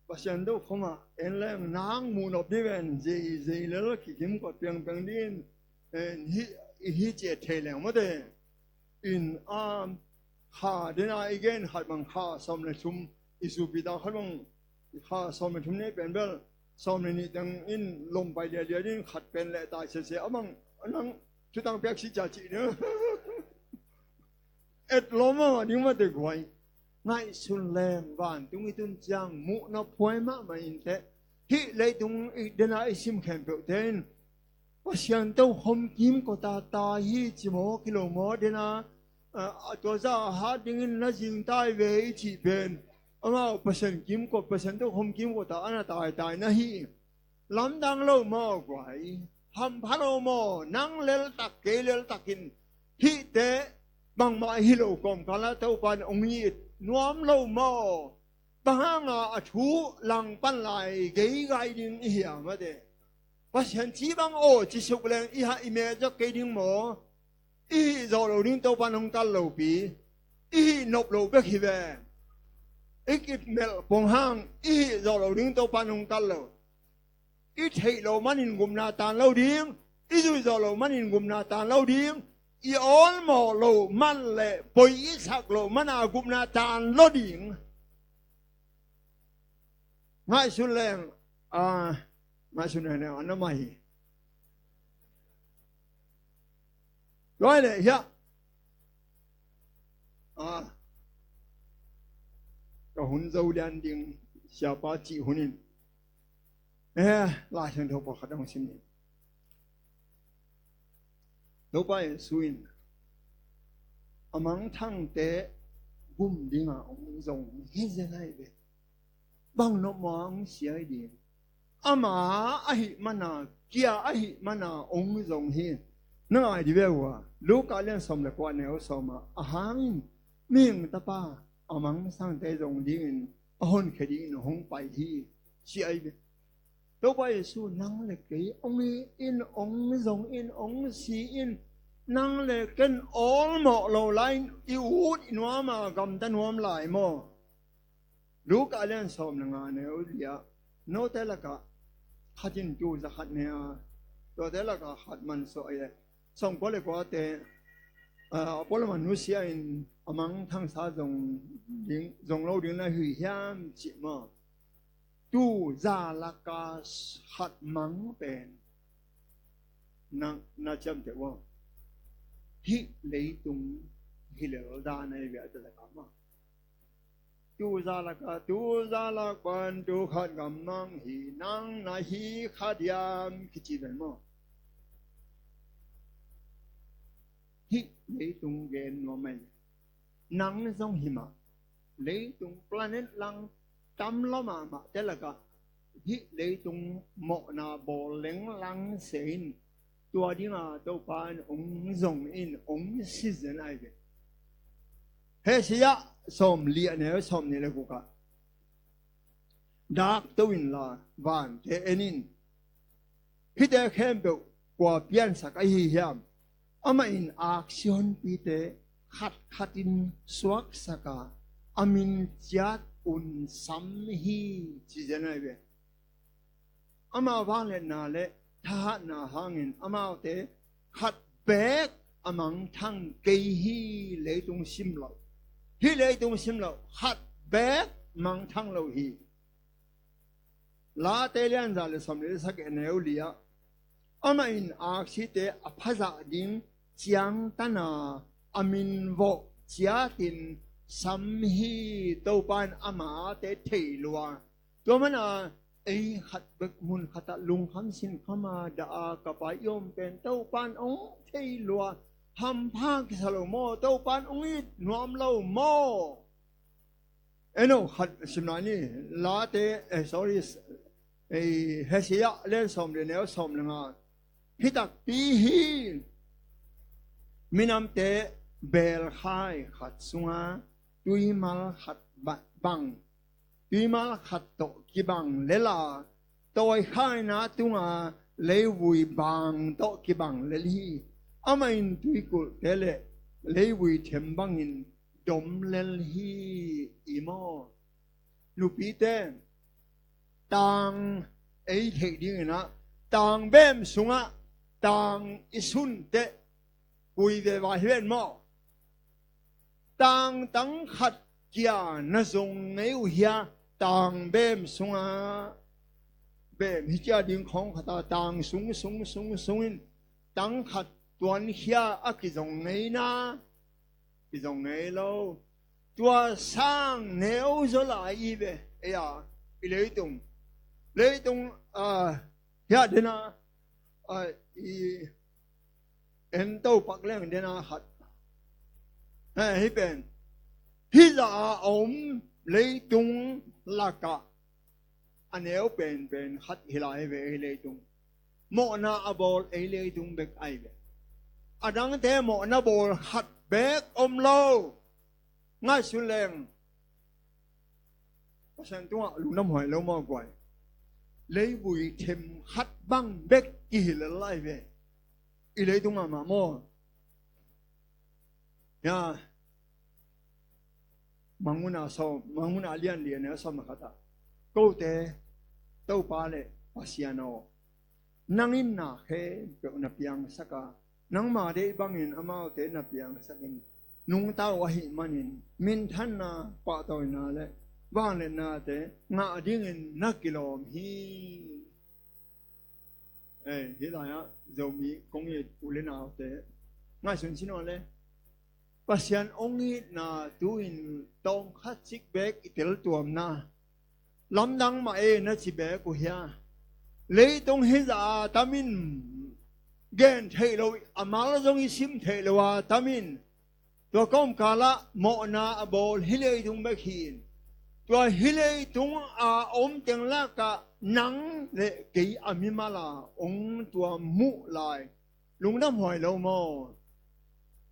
Pasian tawh hom ah en leng nang muh nop dih ven zei zei lel kikimkot piangpiang dih in, eh, hi, hi ci et thei leng mawte. In a kha dena i gen khat bang kha sawm le thum i supi ta khat bang kha sawm le thum nei pen bel sawm le nih teng in lom pai lialia ding khat pen leh tai sese a bang nang thutang piak si ca cih ding. Et lawm a ding mate guai. Ngaihsun leng vantung i tun ciang muh nop huai mahmah in teh hih leitung i dena i sim khempeuh te in Pasian tawh hom kimkota tai hi ci maw, kilo maw, dena, a, a tua za a hat dingin na zingtai ve i cih pen amau Pasian kimkot, Pasian tawh hom kimkota a na taitai na hi. Lamdang lo maw guai? Hampha lo maw? Nang leltak kei leltakin hihte bangmah hi lo kawmkala Topan ong it nuam lo maw? Bang hanga a thu langpan lai geigai ding i hiam a de? Pasian ci bang aw ci suk leng i hah i me zok kei ding maw? I hih zawh lo ding Topan hong tel lopi i hih nop lo bek hi ve. I kimelh pong hang i hih zawh lo ding Topan hong tel lo. I theih loh manin gupna taan lo ding, i zuih zawh loh manin gupna taan lo ding, i awlmawh loh man le poi i sak loh mana gupna taan lo ding. Ngaihsun leng, a, ngaihsun leng a na mai hi. Tua leh hiah, a, ka hun zo lian ding siapa cih hunin, eh, Lai Siangtho pawlkhat hong sim ni. Topa Jesu in a mangthangte gum dinga hong zong hi zen ahi ve. Bang nop maw hong sia hi ding? Ama ahih mana, kia ahih mana hong zong hi. Na ngai dih ve ua, Luka lian sawm le kua neu sawma, a hangin mihing tapa a mangthangte zong dingin a honkhia dingin hong pai hi, ci ahi ve. Topa Jesu nang le kei hong it in, hong zong in, hong si in, nang le ken awlmawh lo lai-in i ut i nuam a gamta nuam lai maw? Luka lian sawm le nga neu li-ah note lakah Khat in tuu za khat ne a, tuate lakah khat mansuah e. Sawmkua le kuate, ah, a pualam a nusia in a mangthangsa zong ding, zong lo ding na hi hiam cih maw? Tuu za laka khat mang pen na, na ciamteh uh a, hih leitung hi lel dan ahi ve a, tua laka maw? Tuu za laka, tuu za lak pan tuu khat gam mang hi, nang na hi kha diam kici ven maw? Hih leitung gen nuam mai. Nang zong hi mah, leitung planet lang tam lo mahmah te lakah hih leitung mawhna bawl lenglang se in, tua dinga Topa in hong zong in hong si zen ahi ve. Hesaya sawmli a neu sawmnih le gukah, dak to inla vante en in. Hihte khempeuh kua piansak ahi hiam? Amah in aksi honpite khatkhatin suaksak a, a min ciat un sam hi, ci zen ahi ve. Ama vangliatna le thahatna hangin amaute khat beek a mangthang kei hi. Leitung simloh, hih leitung simloh khat beek mangthang lo hi. Late lian za le sawmli le sagih a neu li ah, amah in aksite a phazah ding ciangtan a, a min vawh ciatin sam hi. Topa in amaute thei lua. Tua mana ei khat bek mun khatah lungkham sinkham a dah a ka pai i om pen Topa in hong thei lua. Hampha kisa lo maw? Topa in hong it nuam lo maw? Eno khat simna ni. Late, eh, sorry, eh, Hesaya lian sawm le neu sawm le nga. Hih takpi hi. Minamte belkhai khat sunga tuimal khat ba-, bang, tuimal khat tawh kibang lel a, tawikhaina tunga leivui bang tawh kibang lel hi. Amah in tuikulhte le leivui them bangin dom lel hi. I maw? Nupite, tang ei theih dingin ah, tang bem sungah tang i sunteh kui veva hi ven maw? Tangtang khat kia na zong ngei uh hia? Tang bem sungah bem hi cia ding khawng khata tang sung sung sung sungin tang khat tuankhia a kizong ngeina, kizong ngei lo. Tua sang neu zaw lai i ve. Ei a, i leitung, leitung a, hia dena a, i en to pak leng dena khat. Hei, hih pen hih zah a om leitung lakah a neu penpen khat hi lai ve. Ei leitung mawhna a bawl ei leitung bek ahi ve. A dangte mawhna bawl khat bek om lo. Ngaihsun leng Pasian tungah lungdam huai lo maw guai? Leivui them khat bang bek kihilh lai ve. I leitung mahmah maw? Ya, Mangmuna sawm, Mangmuna lian lian a sawm a khatah, kote Topa le Pasian aw, nang in na khempeuh na piangsak a, nangma deih bangin amaute na piangsakin nungta uh ahih manin minthanna, pahtawina le vangliatnate ngah dingin na kilawm hi. Ei, hih lai-ah Zomi kong it u le naute ngaihsun sin aw le. Pasian hong itna tu-in tawmkhat cik beek i teltuamna lamdang mah e na ci beek uh hia? Leitung hizah a tamin gen theih lo, a mal zong i sim theih lo a tamin tua kawmkalah mawhna a bawl hih leitung bek hi-in, tua hih leitung a om teng lakah nang le kei a mimal a hong tua muh lai. Lungdam huai lo maw?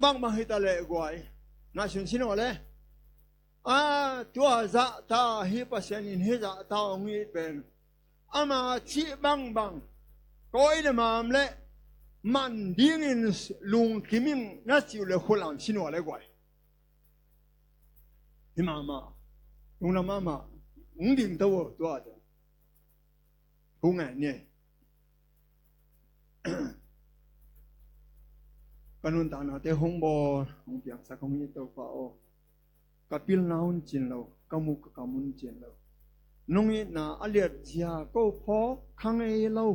Bangmah hita leh guai, ngaihsun sin aw le. A, tua zahta hi, Pasian in hih zahta hong it pen ama cih bangbang koi le mam le man dingin lungkim ing na cih uh le khulam sin aw le guai. Hi mahmah, lungdam mahmah. Hong ding to aw tua te. Hong ngai ni. Ka nuntaknate hong bawl, hong piangsak hong hi Topa aw. Ka pilna hun cin lo, ka muk ka kam hun cin lo. Nong itna a liat zia ko phawk kha ngei lo.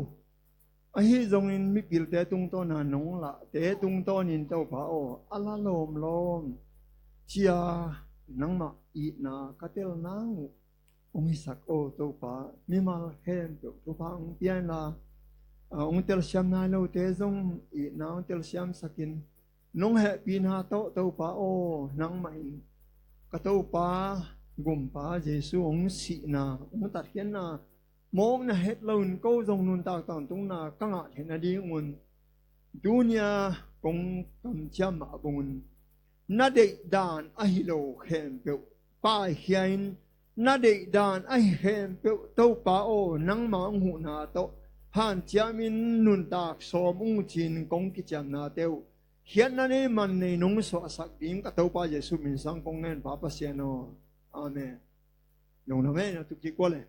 Ahi zongin mipilte tungtawna nong lahte tungtawnin Topa aw, a la lawmlawm cia nangmah itna ka tel nang uh hong hisak aw Topa. Mimal khempeuh thupha hong pia inla, a, hong telsiam nai lote zong itna hong telsiamsakin, nong hehpihna tawh Topa aw, nangmah in ka Topa Gumpa Jesu hong sihna, hong tatkhiatna mawkna het loin ko zong nuntak tawntungna ka ngah theih nadingun, tunia kong kamciam mah bangun na deihdan ahi lo khempeuh paikhia in, na deihdan ahi khempeuh Topa aw, nangma hong huhna tawh hanciamin nuntak sawm ung cin kong kiciamnate uh khiatna nei man nei nong suahsak ding ka Topa Jesu min sang kong ngen Pa Pasian aw. Amen. Nong na men a tukik kua le.